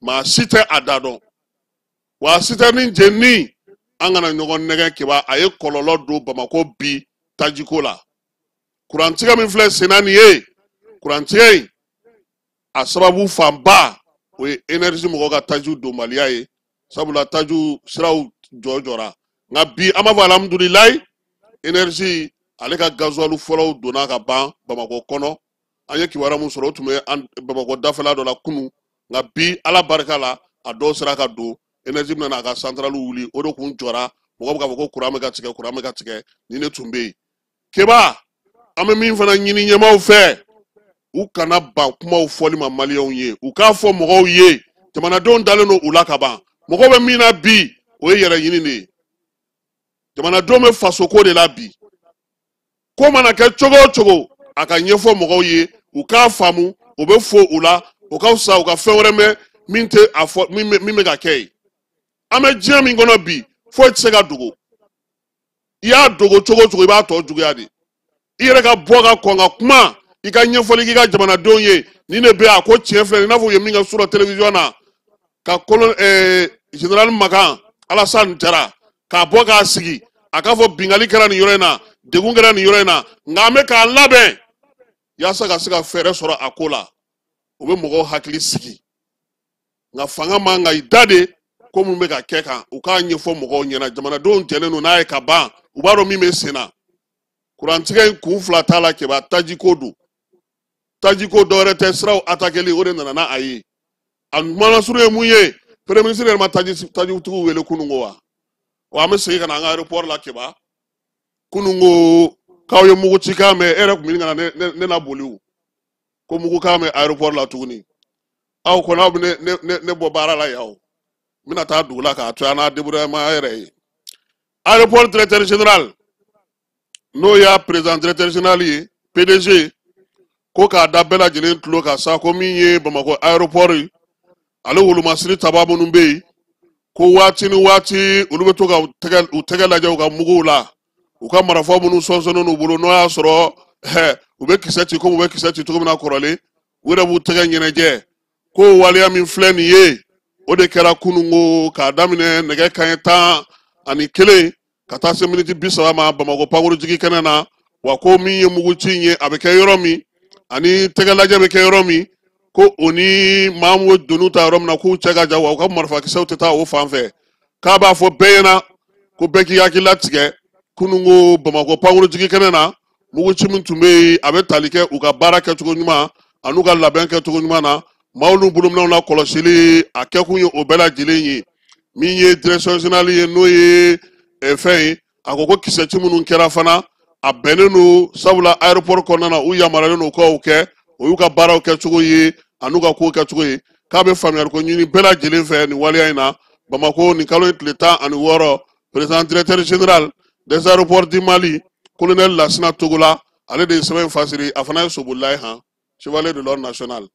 maa si tɛ a da dɔn. Wa citerne jenini, an kana ɲɔgɔn nɛgɛ Keba, a ye kɔlɔlɔ don Bamakɔ bi tajiko la. Kurantigɛ min filɛ senna nin ye, kurantigɛ in a sababu fanba o ye énergie mɔgɔw ka tajiw donbaliya ye, sabula tajiw siraw jɔ jɔra. Nka bi an b'a fɔ alhamdulilayi, énergie ale ka gasoil fɔlɔw donna ka ban Bamakɔ kɔnɔ. An ye kibaruya mun sɔrɔ, o tun bɛ an Bamakɔ dafɛla dɔ la kunun, nka bi Ala barika la a dɔw sera ka don. Énergie bɛna n'a ka centrale wuli, o de kun jɔra. Mɔgɔ bɛ k'a fɔ ko courant bɛ ka tigɛ, courant bɛ ka tigɛ, nin de tun bɛ yen. Keba, an bɛ min fana ɲini ɲɛmaaw fɛ, u kana ban kumaw fɔli ma maliyɛnw ye, u k'a fɔ mɔgɔw ye, jamanadenw dalen don u la ka ban. Mɔgɔw bɛ min na bi, o ye yɛrɛ ɲini de ye. Jamanadenw bɛ fasoko de la bi. Ko mana kɛ cogo o cogo, a ka ɲɛfɔ mɔgɔw ye, u k'a faamu, o bɛ fo u la, o ka fisa u ka fɛn wɛrɛ mɛn min tɛ a fɔ, min bɛ ka kɛ ye. An bɛ diɲɛ min kɔnɔ bi, foyi tɛ se ka dogo. I y'a dogo cogo o cogo, i b'a tɔ juguya de. I yɛrɛ ka bɔ ka kɔn ka kuma, i ka ɲɛfɔli k'i ka jamanadenw ye, nin de bɛ yen, a ko tiɲɛ filɛ, i n'a fɔ u ye min kɛ su télévision na, ka kolon général Makan Alassane Jara k'a bɔ k'a sigi, a k'a fɔ bingali kɛra nin yɔrɔ in na, degun kɛra nin yɔrɔ in na, nka an bɛ k'an labɛn yaasa ka se ka fɛɛrɛ sɔrɔ a ko la. O bɛ mɔgɔw hakili sigi. Nka fanga man ka i da de ko mun bɛ ka kɛ kan, u k'a ɲɛfɔ mɔgɔw ɲɛna. Jamanadenw jɛlen don n'a ye ka ban, u b'a dɔn min bɛ sen na. Kurantigɛ in kun fila t'a la Keba, tajiko don. Tajiko dɔwɛrɛ tɛ, siraw atakeli o de nana n'a ye. A kumalasuru ye mun ye? Premier ministre yɛrɛ ma tajitigiw wele kununko wa? Wa an bɛ segin ka na an ka aéroport la Keba. Kununko k'aw ye mugu cikan mɛn, e yɛrɛ tun bɛ ɲini ka na ne la boli o. Ko mugu kan mɛn aéroport la tuguni. Aw kɔni aw bɛ ne bɔ baara la yan o. N bɛna taa dugu la k'a to an n'a débrouillement yɛrɛ ye. Aéroport directeur général, n'o y'a président directeur général ye, PDG, ko k'a da bɛɛ lajɛlen tulo kan sa, ko min ye Bamakɔ aéroport ye, ale wolomasiri taba minnu bɛ yen, ko waati ni waati olu bɛ to ka u tɛgɛ lajɛ u ka muguw la, u ka marifa minnu sɔnsɔnnen u bolo, n'o y'a sɔrɔ u bɛ kisɛ ci komi u bɛ kisɛ ci cogo min na kɔrɔlen, u yɛrɛ b'u tɛgɛ ɲɛnajɛ. Ko waleya min filɛ nin ye, o de kɛra kununko k'a daminɛ nɛgɛ kanɲɛ 11 ka taa se miniti 30 ma Bamakɔ pankurujigi kɛnɛ na. Wa ko min ye muguci in ye, a bɛ kɛ yɔrɔ min ani tɛgɛ lajɛ bɛ kɛ yɔrɔ min, ko o ni maa min bɛ doniw ta yɔrɔ min na, k'u cɛ ka jan, wa u ka marifakisɛw tɛ taa o fan fɛ. K'a b'a fɔ bɛɛ ɲɛna ko bɛɛ k'i hakili latigɛ. Kununko Bamakɔ pankurujigi kɛnɛ na, muguci min tun bɛ yen, a bɛ tali kɛ u ka baara kɛcogo ɲuman an'u ka labɛn kɛcogo ɲuman na, maaw n'u bolominɛnw la kɔlɔsili, a kɛkun ye o bɛɛ lajɛlen ye. Min ye direction générale ye, n'o ye fɛn ye, a ko ko kisɛci minnu kɛra fana, a bɛnnen don, sabula aéroport kɔnɔna na u yamaruyalen don k'o kɛ, o y'u ka baaraw kɛcogo ye an'u ka kow kɛcogo ye. K'a bɛ faamuyali ko ɲini bɛɛ lajɛlen fɛ nin waleya in na. Bamakɔ nin kalo in tile 16, président directeur général des aéroports du Mali, colonel Lasina Togola, ale de ye sɛbɛn in fasiri. A fana ye sobolila ye han, chevalier de l'ordre national.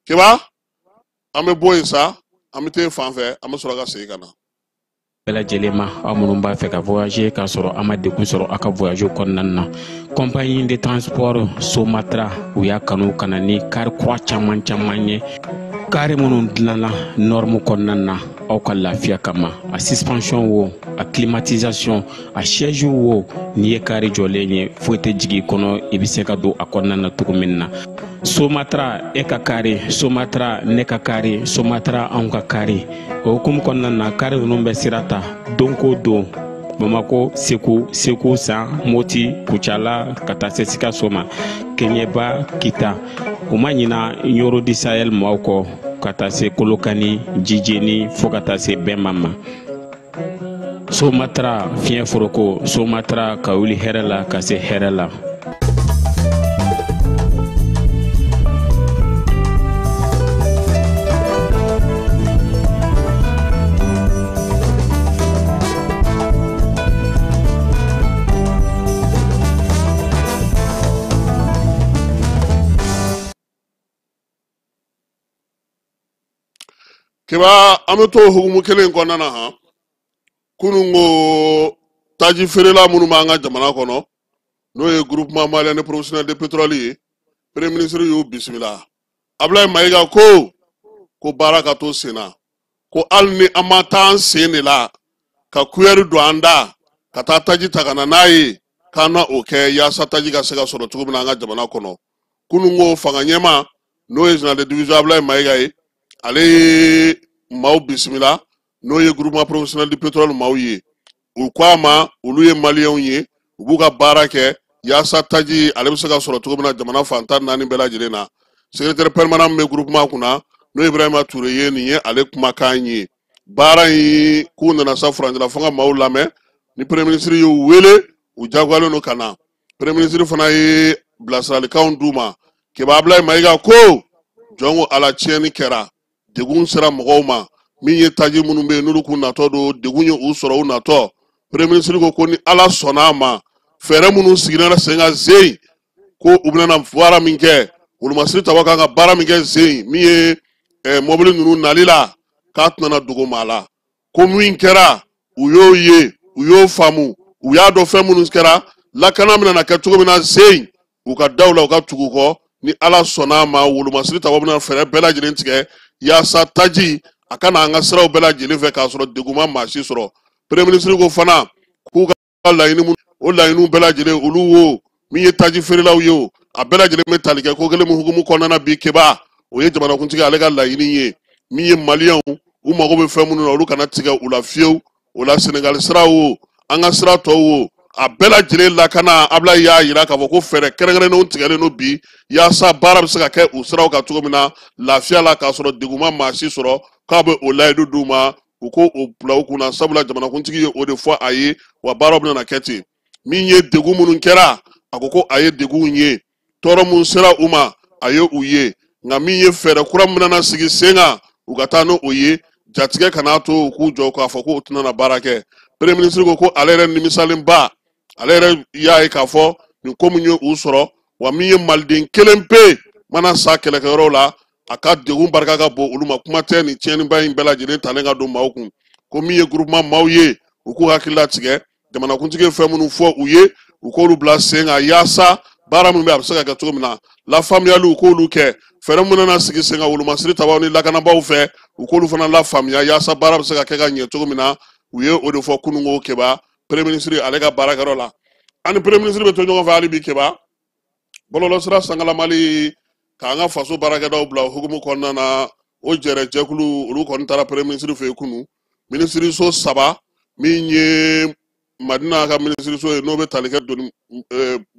Keba, an bɛ bɔ yen sa, an bɛ taa fan fɛ, an bɛ sɔrɔ ka segin ka na. Bɛɛ lajɛlen ma, aw minnu b'a fɛ ka voyager k'a sɔrɔ a ma degun sɔrɔ aw ka voyage kɔnɔna na, compagnie de transport Somatra, u y'a kanu ka na ni kari kura caman caman ye, kari minnu dilanna norme kɔnɔna na aw ka lafiya kama. A suspension wo, a climatisation, a siège wo, n'i ye kari jɔlen ye, foyi tɛ jigin i kɔnɔ, i bɛ se ka don a kɔnɔna na cogo min na. Somatra, e ka kari Somatra, ne ka kari Somatra, anw ka kari. O hukumu kɔnɔna na, kari ninnu bɛ sira ta don ko don Bamako, Segu, Segu San, Moti, Kucala, ka taa se Sikaso ma, Keɲeba, Kita. U ma ɲina Ɲoro du Sahel maaw kɔ, ka taa se Kolokani, Jijeni, fo ka taa se Bɛnma ma. Somatra, fiɲɛ foroko Somatra, ka wuli hɛrɛ la ka se hɛrɛ la. Keba, an bɛ to hukumu kelen kɔnɔna na. Han, kunun ko taji feerela minnu b'an ka jamana kɔnɔ, n'o ye Groupement malien de professionnel de pétrole ye, premier ministre y'u bisimila. Abulayi Mayiga ko baara ka to sen na, ko hali ni an ma taa an sen de la ka kuyɛri don an da ka taa taji ta ka na n'a ye, k'an na o kɛ yaasa taji ka se ka sɔrɔ cogo min na an ka jamana kɔnɔ. Kunun ko fanga ɲɛma, n'o ye général de division Abulayi Mayiga ye, ale ye maaw bisimila, n'o ye Groupement professionnel du pétrole maaw ye. U ko a ma, olu ye maliyɛnw ye, u b'u ka baara kɛ yaasa taji ale bɛ se ka sɔrɔ cogo min na jamana fan 14 bɛɛ lajɛlen na. Secrétaire permanent min bɛ groupement kunna, n'o ye Ibrahima Ture ye, nin ye ale kumakan ye. Baara in k'u nana sa furancɛla fanga maaw lamɛn ni premier ministre y'u wele, u jagoyalen don ka na. Premier ministre fana ye bilasiralikanw d'u ma. Keba, Abulayi Mayiga ko jɔn ko Ala, tiɲɛni kɛra, degun sera mɔgɔw ma. Min ye taji minnu bɛ yen n'olu kun natɔ don, degun ye u sɔrɔ u natɔ. Premier ministre ko ni Ala sɔnna a ma, fɛɛrɛ minnu sigira sen kan zen, ko u bɛna baara min kɛ, wolomasiri taba kan ka baara min kɛ zen, min ye mɔbili ninnu nali la, k'a tɛna dogo maa la. Ko min kɛra, u y'o ye, u y'o faamu, u y'a dɔn fɛn minnu kɛra, lakana bɛna kɛ cogo min na zen, u ka daw la, u ka tugu kɔ. Ni Ala sɔnna a ma, wolomasiri taba bɛna fɛɛrɛ bɛɛ lajɛlen tigɛ yaasa taji a ka na an ka siraw bɛɛ lajɛlen fɛ k'a sɔrɔ degun ma maa si sɔrɔ. Premier ministre ko fana k'u ka laɲini mun, o laɲiniw bɛɛ lajɛlen, olu wo min ye taji feerelaw ye, o a bɛɛ lajɛlen bɛ tali kɛ ko kelen min hukumu kɔnɔna na bi. Keba, o ye jamanakuntigi ale ka laɲini ye min ye, maliyɛnw u mago bɛ fɛn minnu na, olu kana tigɛ u la fiyewu. O la, Senegali sira wo, an ka sira tɔw wo, a bɛɛ lajɛlen lakana, Abulayi y'a yira k'a fɔ ko fɛɛrɛ kɛrɛnkɛrɛnnenw tigɛlen don bi yaasa baara bɛ se ka kɛ u siraw kan cogo min na lafiya la, k'a sɔrɔ degun ma maa si sɔrɔ. K'a bɛ o layidu d'u ma, u ko o bila u kunna, sabula jamanakuntigi ye o de fɔ a ye, wa baaraw bɛna kɛ ten. Min ye degun minnu kɛra, a ko a ye degunw ye, tɔɔrɔ mun sera u ma, a ye u ye, nka min ye fɛɛrɛ kura min bɛna sigi sen kan, u ka taa n'o ye, jatigɛ kana to u k'u jɔ k'a fɔ k'u tɛna na baara kɛ. Premier ministre ko ale yɛrɛ nimisalenba, ale yɛrɛ y'a ye k'a fɔ nin ko min ye u sɔrɔ, wa min ye maliden kelen pe mana sa kɛlɛkɛyɔrɔw la, a ka degun barika ka bon olu ma. Kuma tɛ nin tiɲɛniba in bɛɛ lajɛlen talen ka don maaw kun. Ko min ye groupement maaw ye, u k'u hakili latigɛ, jamanakuntigi ye fɛn minnu fɔ u ye, u k'olu bila sen kan yaasa baara min bɛ, a bɛ se ka kɛ cogo min na. Lafaamuyaliw, u k'olu kɛ, fɛɛrɛ minnu nana sigi sen kan wolomasiri tabaw ni lakanabaaw fɛ, u k'olu fana lafaamuya yaasa baara bɛ se ka kɛ ka ɲɛ cogo min na. U ye o de fɔ kununko, Keba, premier ministre ale ka baarakɛyɔrɔ la. Ani premier ministre bɛ to ɲɔgɔn fɛ hali bi. Keba, bɔlɔlɔsira sangalamali k'an ka faso baarakɛdaw bila o hukumu kɔnɔna na, o jɛrɛ jɛkulu, olu kɔni taara premier ministre fɛ yen kunu. Minisiriso saba, min ye Madina ka minisiriso ye, n'o bɛ tali kɛ doni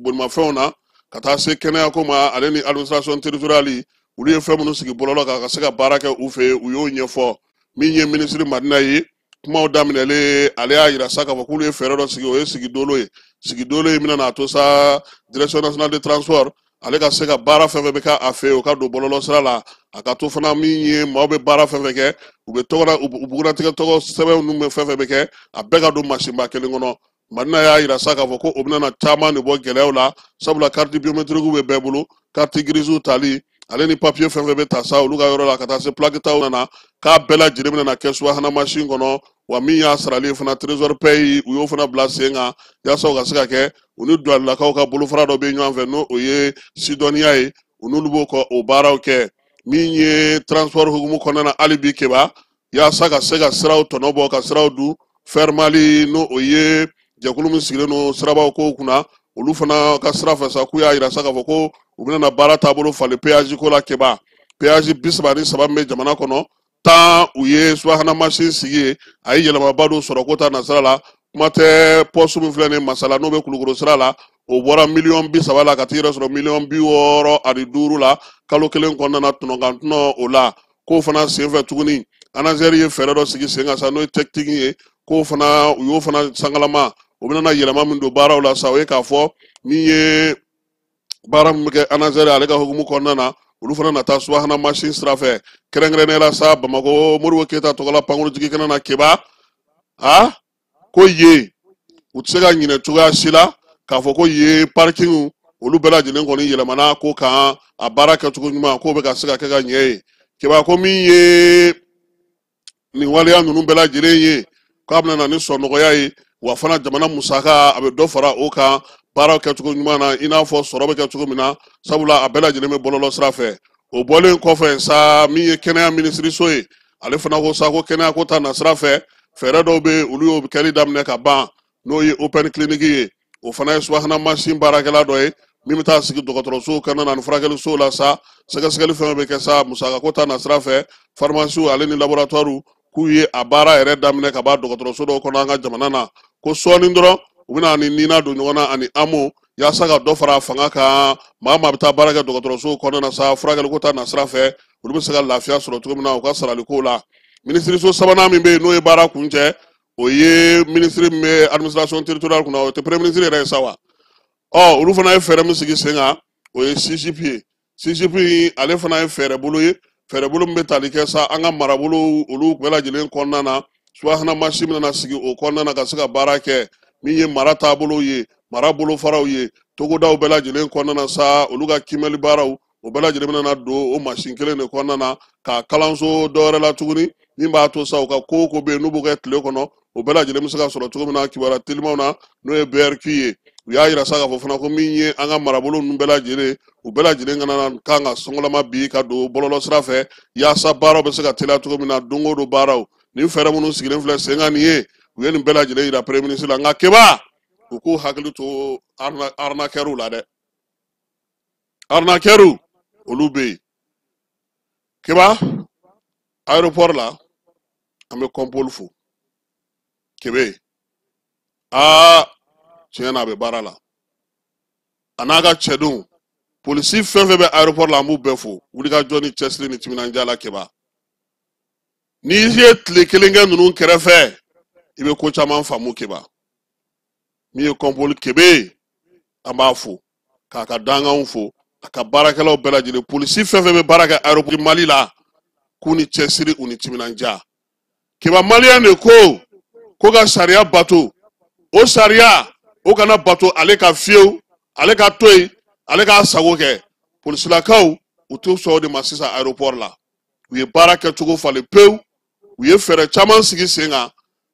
bolimafɛnw na, ka taa se kɛnɛyako ma, ale ni administration territoriale, olu ye fɛn minnu sigi bɔlɔlɔ kan ka se ka baara kɛ u fɛ yen, u y'o ɲɛfɔ. Min ye minisiri Madina ye, kumaw daminɛlen, ale y'a yira sa k'a fɔ k'olu ye fɛɛrɛ dɔ sigi, o ye sigidolo ye. Sigidolo ye min na to sa, Direction nationale de transport ale ka se ka baara fɛn fɛn bɛ kɛ a fɛ yen, o ka don bɔlɔlɔ sira la. A ka to fana, min ye maaw bɛ baara fɛn fɛn kɛ, u bɛ tɔgɔ la, u bugunnatigɛ tɔgɔ sɛbɛnw ninnu bɛ fɛn fɛn bɛ kɛ, a bɛɛ ka don masinba kelen kɔnɔ. Madina y'a yira sa k'a fɔ ko o bɛna caman de bɔ gɛlɛyaw la, sabula carte biométrique bɛ bɛɛ bolo, carte grise tali. Ale ni papiye fɛn fɛn bɛ ta sa olu ka yɔrɔ la ka taa se plaque taw nana, k'a bɛɛ lajɛlen bɛna na kɛ subahana mansin kɔnɔ. Wa min y'a sarali ye fana, trésor paye, u y'o fana bila sen kan yaasa o ka se ka kɛ. U ni duwanilakaw ka bolofara dɔ bɛ ɲɔgɔn fɛ, n'o o ye sidɔnniya ye, u n'olu b'o ka o baaraw kɛ. Min ye transport hukumu kɔnɔna na hali bi Keba, yaasa ka se ka siraw tɔnɔ bɔ, ka siraw dun, Fermali, n'o o ye jɛkulu min sigilen don sirabaw kow kunna, olu fana ka sira fɛ sa, k'u y'a yira sa k'a fɔ ko u bɛna na baara taabolo falen péage ko la. Keba, péage 33 min bɛ jamana kɔnɔ, 10 u ye subahana mansin sigi ye, a ye yɛlɛmaba don sɔrɔ ko ta nasira la. Kuma tɛ poste min filɛ nin ye Masala, n'o bɛ Kulukoro sira la, o bɔra miliyɔn 30 la ka t'i yɛrɛ sɔrɔ miliyɔn 65 la kalo kelen kɔnɔna na, tɔnɔkan tɔnɔ o la. K'o fana senfɛ tuguni, ANASER ye fɛɛrɛ dɔ sigi sen kan sa, n'o ye tɛkitiki ye, k'o fana u y'o fana sangalama. O bɛna yɛlɛma min don baaraw la sa, o ye k'a fɔ min ye baara min bɛ kɛ ANASER ale ka hukumu kɔnɔna na, olu fana na taa subahana mansin sira fɛ, kɛrɛnkɛrɛnnenya la sa Bamakɔ Modibo Keyita tɔgɔla pankurujigi kɛnɛ na. Keba, a ko yen u tɛ se ka ɲinɛ cogoya si la k'a fɔ ko yen parking olu bɛɛ lajɛlen kɔni yɛlɛmana ko kan, a baara kɛcogo ɲuman k'o bɛ ka se ka kɛ ka ɲɛ ye. Keba, ko min ye nin waleya ninnu bɛɛ lajɛlen ye, k'a bɛna na ni sɔnɔgɔya ye, wa fana jamana musaka a bɛ dɔ fara o kan baaraw kɛcogo ɲuman na, i n'a fɔ sɔrɔ bɛ kɛ cogo min na, sabula a bɛɛ lajɛlen bɛ bɔlɔlɔ sira fɛ. O bɔlen kɔfɛ sa, min ye kɛnɛya minisiriso ye, ale fana ko sa ko kɛnɛya ko ta nasira fɛ, fɛɛrɛ dɔw bɛ yen, olu y'o kɛli daminɛ ka ban, n'o ye open clinic ye. O fana ye subahana mansin baarakɛla dɔ ye min bɛ taa sigi dɔgɔtɔrɔsow kɔnɔna na ni furakɛlisow la sa, sɛgɛsɛgɛli fɛn bɛ kɛ sa musaka ko ta nasira fɛ. Farimasiw ale ni laboratoire, k'u ye a baara yɛrɛ daminɛ ka ban dɔgɔtɔrɔso dɔw kɔnɔ an ka jamana na, ko sɔɔni dɔrɔn u bɛna ani nina don ɲɔgɔn na ani AMO, yaasa ka dɔ fara fanga kan. Maa maa bɛ taa baara kɛ dɔgɔtɔrɔsow kɔnɔna na sa, furakɛli ko ta nasira fɛ, olu bɛ se ka lafiya sɔrɔ cogo min na u ka saraliko la. Minisiriso sabanan min bɛ yen, n'o ye baara kuncɛ, o ye minisiri min bɛ administration territoriale kunna, o tɛ premier ministre yɛrɛ ye sa wa. Ɔ olu fana ye fɛɛrɛ min sigi sen kan, o ye CGP ye. CGP ale fana ye fɛɛrɛ bolo ye, fɛɛrɛ bolo min bɛ tali kɛ sa an ka marabolo olu bɛɛ lajɛlen kɔnɔna na. Subahana mansin bɛna sigi o kɔnɔna na ka se ka baara kɛ, min ye mara taabolo ye, mara bolofaraw ye, togodaw bɛɛ lajɛlen kɔnɔna na sa, olu ka kiimɛli baaraw, o bɛɛ lajɛlen bɛna don o mansin kelen de kɔnɔna na, ka kalanso dɔ wɛrɛ la tuguni min b'a to sa u ka ko o ko bɛ yen n'u b'o kɛ tile kɔnɔ, o bɛɛ lajɛlen bɛ se ka sɔrɔ cogo min na kibaruya telimanw na, n'o ye BRQ ye. U y'a yira sa k'a fɔ fana ko min ye an ka marabolo ninnu bɛɛ lajɛlen, u bɛɛ lajɛlen kana kan ka sɔngɔlama bi ka don bɔlɔlɔ sira fɛ, yaasa baaraw bɛ se ka teliya cogo min na don o don baaraw. Nin fɛɛrɛ minnu sigilen filɛ sen kan nin ye, u ye nin bɛɛ lajɛlen yira premier ministre la. Nka Keba, u k'u hakili to arnaqueurs la dɛ, arnaqueurs olu bɛ yen. Keba, aéroport la, an bɛ Kɔnpoli fo. Kebe, aa tiɲɛ na a bɛ baara la, a n'a ka cɛdenw, polisi fɛn fɛn bɛ aéroport la, an b'u bɛɛ fo wulikajɔ ni cɛsiri ni timinandiya la. Keba, n'i ye tile kelen kɛ ninnu kɛrɛfɛ, i bɛ ko caman faamu. Keba, min ye Kɔnpoli Kebe, an b'a fo k'a ka danganw fo, a ka baarakɛlaw bɛɛ lajɛlen, polisi fɛn fɛn bɛ baara kɛ aéroport Mali la, k'u ni cɛsiri, u ni timinandiya. Keba, maliyɛn de ko ka sariya bato, o sariya o kana bato ale ka fiyewu, ale ka to yen, ale k'a sago kɛ. Polisilakaw, u t'u sɔn o de ma sisan aéroport la. U ye baara kɛcogo falen pewu, u ye fɛɛrɛ caman sigi sen kan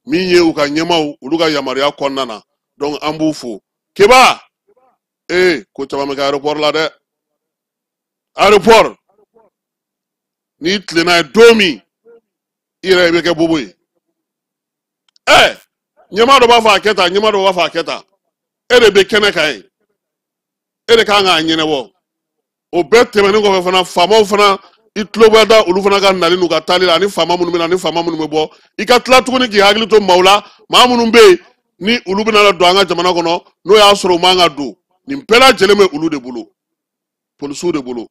min ye u ka ɲɛmaaw olu ka yamaruya kɔnɔna na. Donc an b'u fo. Keba, ee ko caman bɛ kɛ aéroport la dɛ. Aéroport, n'i tilenna ye don min, i yɛrɛ i bɛ kɛ bobo ye. Ɛ ɲɛmaa dɔ b'a fɔ a kɛ tan, ɲɛmaa dɔ b'a fɔ a kɛ tan, e de bɛ kɛnɛ kan yen, e de kan k'a ɲɛnabɔ. O bɛɛ tɛmɛnen kɔfɛ fana, faamaw fana, i tulo bɛ da olu fana ka nali n'u ka taali la, ani faama minnu bɛ na, ani faama minnu bɛ bɔ. I ka tila tuguni k'i hakili to maaw la, maa minnu bɛ yen ni olu bɛna don an ka jamana kɔnɔ, n'o y'a sɔrɔ u man ka don. Nin bɛɛ lajɛlen bɛ olu de bolo, polisiw de bolo.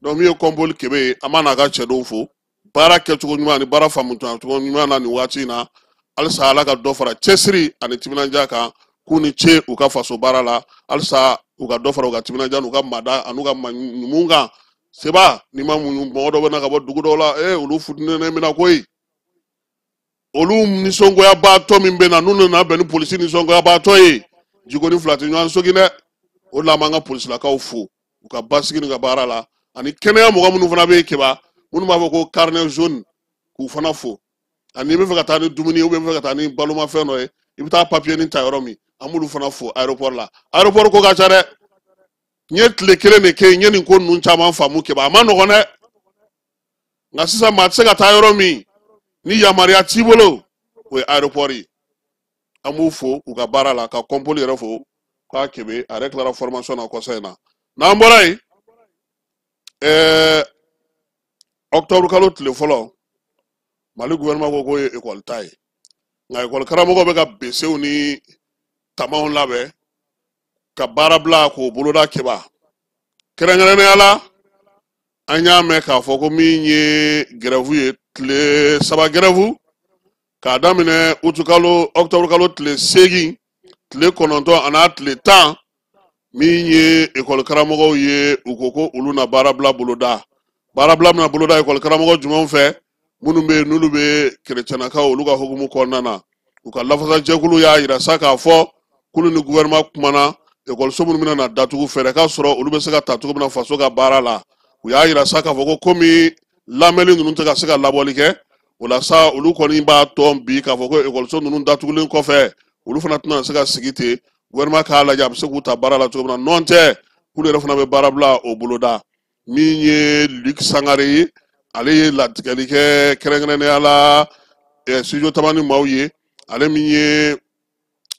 Donc min ye Kɔnpoli Kebe ye, an b'a n'a ka cɛdenw fo baara kɛcogo ɲuman ani baara faamucogo ɲuman na nin waati in na. Halisa Ala ka dɔ fara cɛsiri ani timinandiya kan, k'u ni ce u ka faso baara la. Halisa u ka dɔ fara u ka timinandiya n'u ka mada an'u ka ɲuman kan. Seba, n'i ma muɲu, mɔgɔ dɔ bɛ na ka bɔ dugu dɔw la, ee olu futinɛnen bɛna koyi. Olu nisɔngoyabaatɔ min bɛ na, n'u nana bɛn ni polisi nisɔngoyabaatɔ ye, jikoni fila tɛ ɲɔgɔn sogin dɛ. O de la an b'an ka polisilakaw fo u ka basigi n'u ka baara la. Ani kɛnɛya mɔgɔ minnu fana bɛ yen Keba, minnu b'a fɔ ko carnet jaune, k'u fana fo. Ani i bɛ fɛ ka taa ni dumuni ye ou bien i bɛ fɛ ka taa ni balomafɛn dɔ ye, i bɛ taa papier nin ta yɔrɔ min, an b'olu fana fo aéroport la. Aéroport ko ka ca dɛ. N ye tile kelen de kɛ yen, n ye nin ko ninnu caman faamu Keba, a ma nɔgɔn dɛ. Nka sisan maa tɛ se ka taa yɔrɔ min ni yamaruya t'i bolo, o ye aéroport ye. An b'u fo u ka baara la, ka kɔnpoli yɛrɛ fo k'a Kebe, a yɛrɛ tilara formation na kɔsa in na. N'an bɔra yen, octobre kalo tile fɔlɔ, Mali gouvernement ko k'o ye école ta ye. Nka école karamɔgɔ bɛ ka besew ni tamaw labɛn ka baara bila k'o boloda Keba. Kɛrɛnkɛrɛnnenya la, an y'a mɛn k'a fɔ ko min ye grève ye, tile 3 grève k'a daminɛ utukalo octobre kalo tile 8, tile 9 an'a tile 10, min ye école karamɔgɔw ye, u ko ko olu na baarabila boloda. Baarabila bɛna boloda école karamɔgɔ jumɛnw fɛ? Minnu bɛ yen n'olu bɛ kerecɛnakaw olu ka hukumu kɔnɔna na. U ka lafasajɛkulu y'a yira sa k'a fɔ k'olu ni gouvernement kumana, ekɔliso minnu bɛna na datugu, fɛɛrɛ ka sɔrɔ olu bɛ se ka ta cogo min na faso ka baara la. U y'a yira sa k'a fɔ ko komi lamɛnni ninnu tɛ ka se ka labɔli kɛ, o la sa olu kɔni b'a tɔn bi k'a fɔ ko ekɔliso ninnu datugulen kɔfɛ, olu fana tɛna se ka sigi ten. Gouvernement k'a lajɛ a bɛ se k'u ta baara la cogo min na, nɔn tɛ k'olu yɛrɛ fana bɛ baara bila o boloda. Min ye Luc Sangare ye, ale ye latigɛli kɛ kɛrɛnkɛrɛnnenya la studio Tamani maaw ye, ale min ye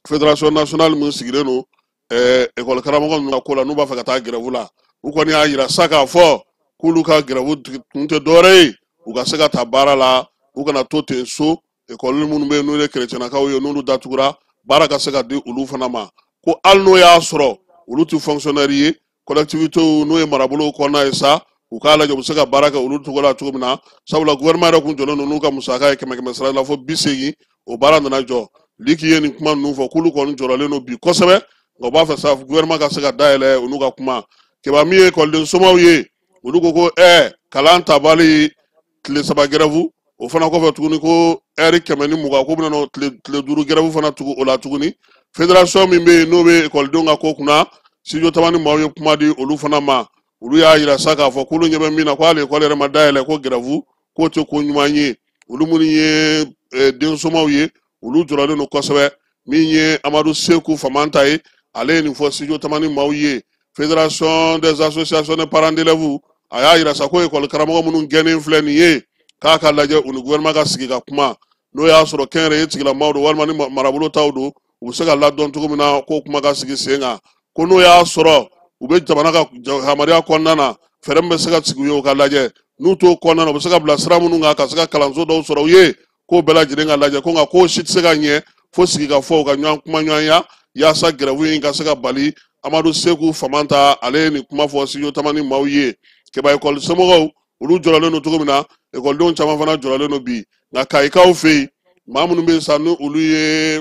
fédération nationale min sigilen don école karamɔgɔ ninnu ka ko la, n'u b'a fɛ ka taa grève la. U kɔni y'a yira sa k'a fɔ k'olu ka grève kun tɛ dɔwɛrɛ ye, u ka se ka ta baara la, u kana to ten so. École minnu bɛ yen n'olu ye kerecɛnakaw ye, n'olu datugura, baara ka se ka di olu fana ma. Ko hali n'o y'a sɔrɔ olu tɛ fonctionnaire ye, collectivité n'o ye marabolow kɔnɔna ye sa, u k'a lajɛ u bɛ se ka baara kɛ olu cogo la cogo min na. Sabula gouvernement yɛrɛ kun jɔlen don n'u ka musaka ye 100 100 sara la fo 80, o baara nana jɔ. Liki ye nin kuma ninnu fɔ k'olu kɔni jɔrɔlen don bi kosɛbɛ, nka u b'a fɛ sa gouvernement ka se ka dayɛlɛ u n'u ka kuma. Keba, min ye ekɔliden somaw ye, olu ko ko kalan tabali tile 3 grève, o fana kɔfɛ tuguni ko ɛri 120, k'o bɛna n'o tile 5 grève fana tugu o la tuguni. Fédération min bɛ yen n'o bɛ ekɔlidenw ka ko kunna, studio Tamani maaw ye kuma di olu fana ma. Olu y'a yira sa k'a fɔ k'olu ɲɛ bɛ min na, ko hali ekɔli yɛrɛ ma dayɛlɛ, ko grève k'o tɛ ko ɲuman ye. Olu minnu ye densomaw ye, olu jɔrɔlen don kosɛbɛ. Min ye Amadu Seku Famanta ye, ale ye nin fɔ studio Tamani maaw ye. Fédération des associations de parents d'élèves, a y'a yira sa ko ekɔli karamɔgɔ minnu gɛnnen filɛ nin ye, k'a ka lajɛ u ni gouvernement ka sigi ka kuma, n'o y'a sɔrɔ kɛnyɛrɛye tigilamaaw don walima ni marabolo taw don, u bɛ se ka ladɔn cogo min na k'o kuma ka sigi sen kan. Ko n'o y'a sɔrɔ u bɛ jamana ka yamaruya kɔnɔna na, fɛɛrɛ min bɛ se ka sigi u ye, o ka lajɛ. N'u t'o kɔnɔna na, u bɛ se ka bila sira minnu kan ka se ka kalanso dɔw sɔrɔ u ye, k'o bɛɛ lajɛlen ka lajɛ. Ko nka k'o si tɛ se ka ɲɛ fo sigi ka fɔ, u ka ɲɔgɔn kuma ɲɔgɔnya yaasa grève in ka se ka bali. Amadu Seku Famanta, ale ye nin kuma fɔ studio Tamani maaw ye. Keba, ekɔli somɔgɔw olu jɔrɔlen don cogo min na, ekɔlidenw caman fana jɔrɔlen don bi. Nka kayikaw fɛ yen, maa minnu bɛ yen sa ni olu ye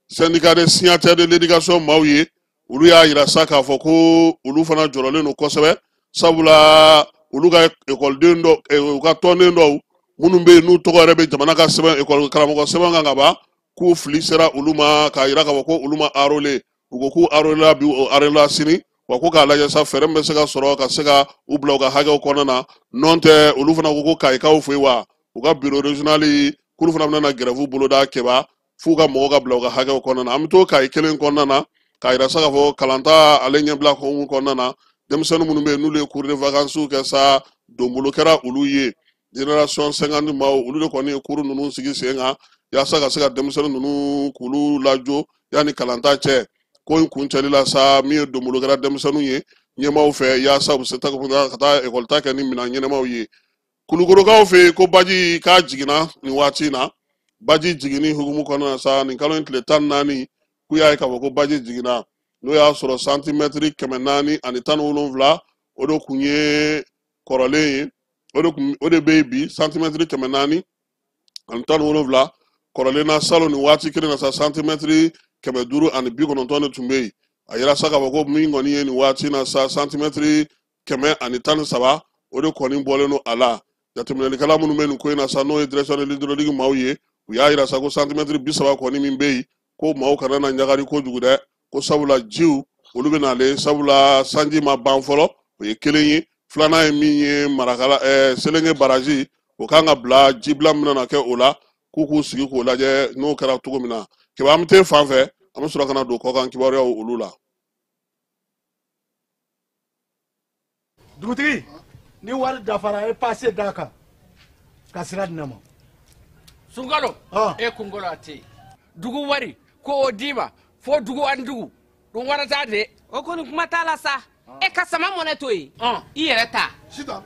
syndicat des signataires de l'éducation maaw ye, olu y'a yira sa k'a fɔ ko olu fana jɔrɔlen don kosɛbɛ. Sabula olu ka ekɔliden dɔ, u ka tɔnden dɔw minnu bɛ yen n'u tɔgɔ yɛrɛ bɛ jamana ka sɛbɛn ekɔli karamɔgɔ sɛbɛn kan ka ban, k'u fili sera olu ma k'a yira k'a fɔ ko olu ma enrôler. U ko k'u enrôler la bi, o enrôler la sini. Wa ko k'a lajɛ sa fɛɛrɛ min bɛ se ka sɔrɔ ka se ka u bila u ka hakɛw kɔnɔna na. Nɔn tɛ, olu fana ko ko kayikaw fɛ yen, wa u ka bureau régional k'olu fana bɛna na grève boloda Keba, f'u ka mɔgɔw ka bila u ka hakɛw kɔnɔna na. An bɛ to kayi kelen kɔnɔna na k'a yira sa k'a fɔ kalanta ale ɲɛbila hukumu kɔnɔna na, denmisɛnnin minnu bɛ yen n'olu ye cours de vacances kɛ sa, donbolo kɛra olu ye. Génération 50 maaw, olu de kɔni ye cours ninnu sigi sen kan yaasa ka se ka denmisɛnnin ninnu k'olu lajɔ yanni kalanta cɛ. Ko in kuncɛli la sa, min ye donbolo kɛra denmisɛnninw ye ɲɛmaaw fɛ yaasa u bɛ se ka taa ekɔli ta kɛ ni minɛn ɲɛnamaw ye. Kulukorokaw fɛ yen, ko baji k'a jiginna nin waati in na. Baji jiginni hukumu kɔnɔna na sa, nin kalo in tile 14, k'u y'a ye k'a fɔ ko baji jiginna, n'o y'a sɔrɔ santimɛtiri 417, o de kun ye kɔrɔlen ye, o de bɛ yen bi, santimɛtiri 417 kɔrɔlen na. Salon nin waati kelen na sa, santimɛtiri 590 de tun bɛ yen. A yira sa k'a fɔ ko min kɔni ye nin waati na sa, santimɛtiri 113, o de kɔni bɔlen don a la. Jateminɛlikɛla minnu bɛ nin ko in na sa, n'o ye direction de l'hydraulique maaw ye, u y'a yira sa ko santimɛtiri 30 kɔni min bɛ yen, ko maaw kana na ɲagari kojugu dɛ, ko sabula jiw olu bɛ nalen, sabula sanji ma ban fɔlɔ. O ye kelen ye. Filanan ye min ye, Marakala Selenge baraji, o kan ka bila jibila min na kɛ o la, k'u k'u sigi k'o lajɛ n'o kɛra cogo min na. Keba, an bɛ t'e fan fɛ, an bɛ sɔrɔ ka na don kɔkan kibaruyaw olu la. Dugutigi, ni wari dafara, e passe d'a kan ka sira di ne ma. Sunkalo, e kunkolo a tɛ yen. Dugu wari ko o d'i ma fo dugu ani dugu dun wara t'a de. O kɔni, kuma t'a la sa. E ka sama mɔnɛ to yen, i yɛrɛ ta. Sitan,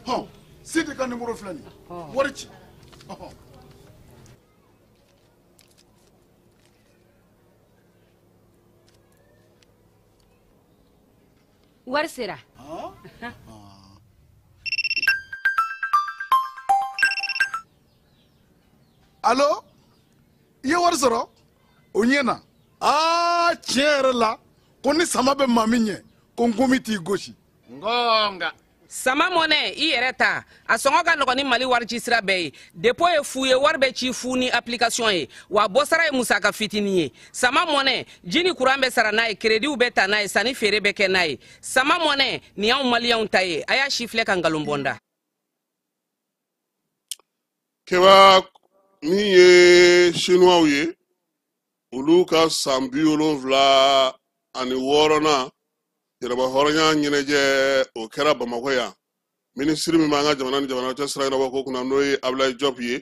hɔn, Sidi ka nimoro filɛ nin ye, wari ci. Ɔhɔn. Wari sera. Alo, i ye wari sɔrɔ o ɲɛ na. Aa, tiɲɛ yɛrɛ la, ko ni sama bɛ maa min ɲɛ, ko nkomi t'i gosi. Ngonga. Sama mɔnɛ, i yɛrɛ ta, a sɔngɔ ka nɔgɔn ni Mali wari ci sira bɛɛ ye. Dépôt ye fu ye, wari bɛ ci fu ni application ye, wa bɔsara ye musaka fitinin ye. Sama mɔnɛ, ji ni kuran bɛ sara n'a ye, créditw bɛ ta n'a ye, sanni feere bɛ kɛ n'a ye. Sama mɔnɛ nin y'anw maliyɛnw ta ye. A y'a si filɛ ka nkalon bɔ n da. Keba, min ye Sinuwaw ye, olu ka san 76nan yɛrɛma hɔrɔnya ɲɛnajɛ, o kɛra Bamakɔ yan. Minisiri min b'an ka jamana ni jamana cɛ sira ɲɛnabɔ ko kunna, n'o ye Abulayi Jɔp ye,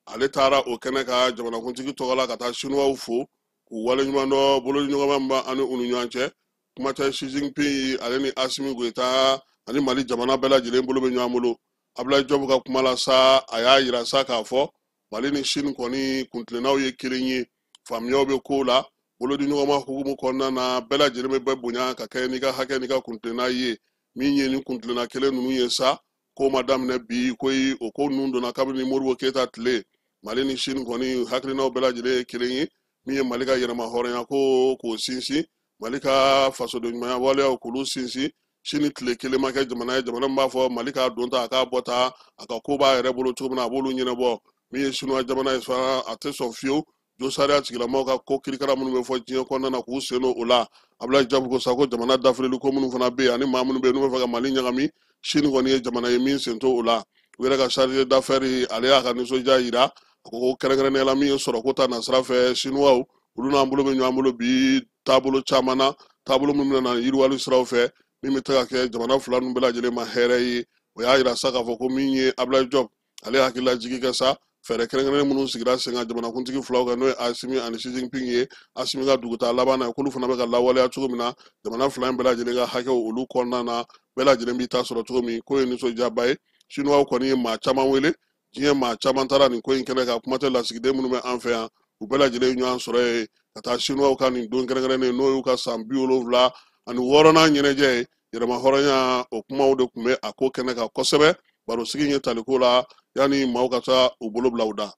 ale taara o kɛnɛ ka jamanakuntigi tɔgɔ la ka taa Sinuwaw fo k'u waleɲuman dɔn bolodiɲɔgɔnma min b'an ni u ni ɲɔgɔn cɛ. Kuma tɛ, Xi Jinping ale ni Asimi Goyita ani Mali jamana bɛɛ lajɛlen bolo bɛ ɲɔgɔn bolo. Abulayi Jɔp ka kuma la sa, a y'a yira sa k'a fɔ Mali ni Sini kɔni kuntilennaw ye kelen ye, faamuyaw bɛ kow la, bolodiɲɔgɔnma hukumu kɔnɔna na, bɛɛ lajɛlen bɛ bɛɛ bonya ka kɛ n'i ka hakɛ n'i ka kuntilenna ye. Min ye ni kuntilenna kelen ninnu ye sa, ko ma daminɛ bi koyi, o ko ninnu donna kabini Modibo Keyita tile. Mali ni Sini kɔni hakilinaw bɛɛ lajɛlen ye kelen ye. Min ye Mali ka yɛrɛma hɔrɔnya ko k'o sinsin, Mali ka fasoden ɲumanya waleyaw k'olu sinsin, sini tile kelen ma kɛ jamana ye, jamana min b'a fɔ Mali k'a don ta, a k'a bɔ ta, a ka ko b'a yɛrɛ bolo cogo min na, a b'olu ɲɛnabɔ. Min ye Sinuwa jamana ye fana, a tɛ sɔn fiyewu jo sariya tigilamɔgɔw ka ko kirikara minnu bɛ fɔ diɲɛ kɔnɔna na, k'u sen don o la. Abulayi Jabu ko sa ko jamana dafirili ko minnu fana bɛ yen ani maa minnu bɛ yen n'u bɛ fɛ ka Mali ɲagami, Sini kɔni ye jamana ye min sen t'o la. U yɛrɛ ka chargé d'affaires, ale y'a ka nisɔndiya yira. A ko ko kɛrɛnkɛrɛnnenya la, min ye sɔrɔko ta nasira fɛ, Sinuwaw olu n'an bolo bɛ ɲɔgɔn bolo bi taabolo caman na, taabolo minnu bɛna na yiriwali siraw fɛ, min bɛ se ka kɛ jamana fila ninnu bɛɛ lajɛlen ma hɛrɛ ye. O y'a yira sa k'a fɔ ko min ye Abulayi Jɔp, ale hakilila jigi kɛ sa, fɛɛrɛ kɛrɛnkɛrɛnnen minnu sigira sen kan jamanakuntigi filaw kan, n'o ye Asimi ani Xi Jinping ye, Asimi ka dugutaa laban na, k'olu fana bɛ ka lawaleya cogo min na, jamana fila in bɛɛ lajɛlen ka hakɛw olu kɔnɔna na, bɛɛ lajɛlen b'i ta sɔrɔ cogo min. K'o ye nisɔndiyaba ye. Sinuwaw kɔni ye maa caman wele, diɲɛ maa caman taara nin ko in kɛnɛ kan. Kuma tɛ lasigiden minnu bɛ an fɛ yan, u bɛɛ lajɛlen ye ɲɔgɔn sɔrɔ yen ka taa Sinuwaw ka nin don kɛrɛnkɛrɛnnen, n'o y'u ka san 76nan ɲɛnajɛ ye, yɛrɛma hɔrɔnya, o kumaw de tun bɛ a ko kɛnɛ kan kosɛbɛ. Barosigi ye taliko la yanni maaw ka taa u bolo bila u da.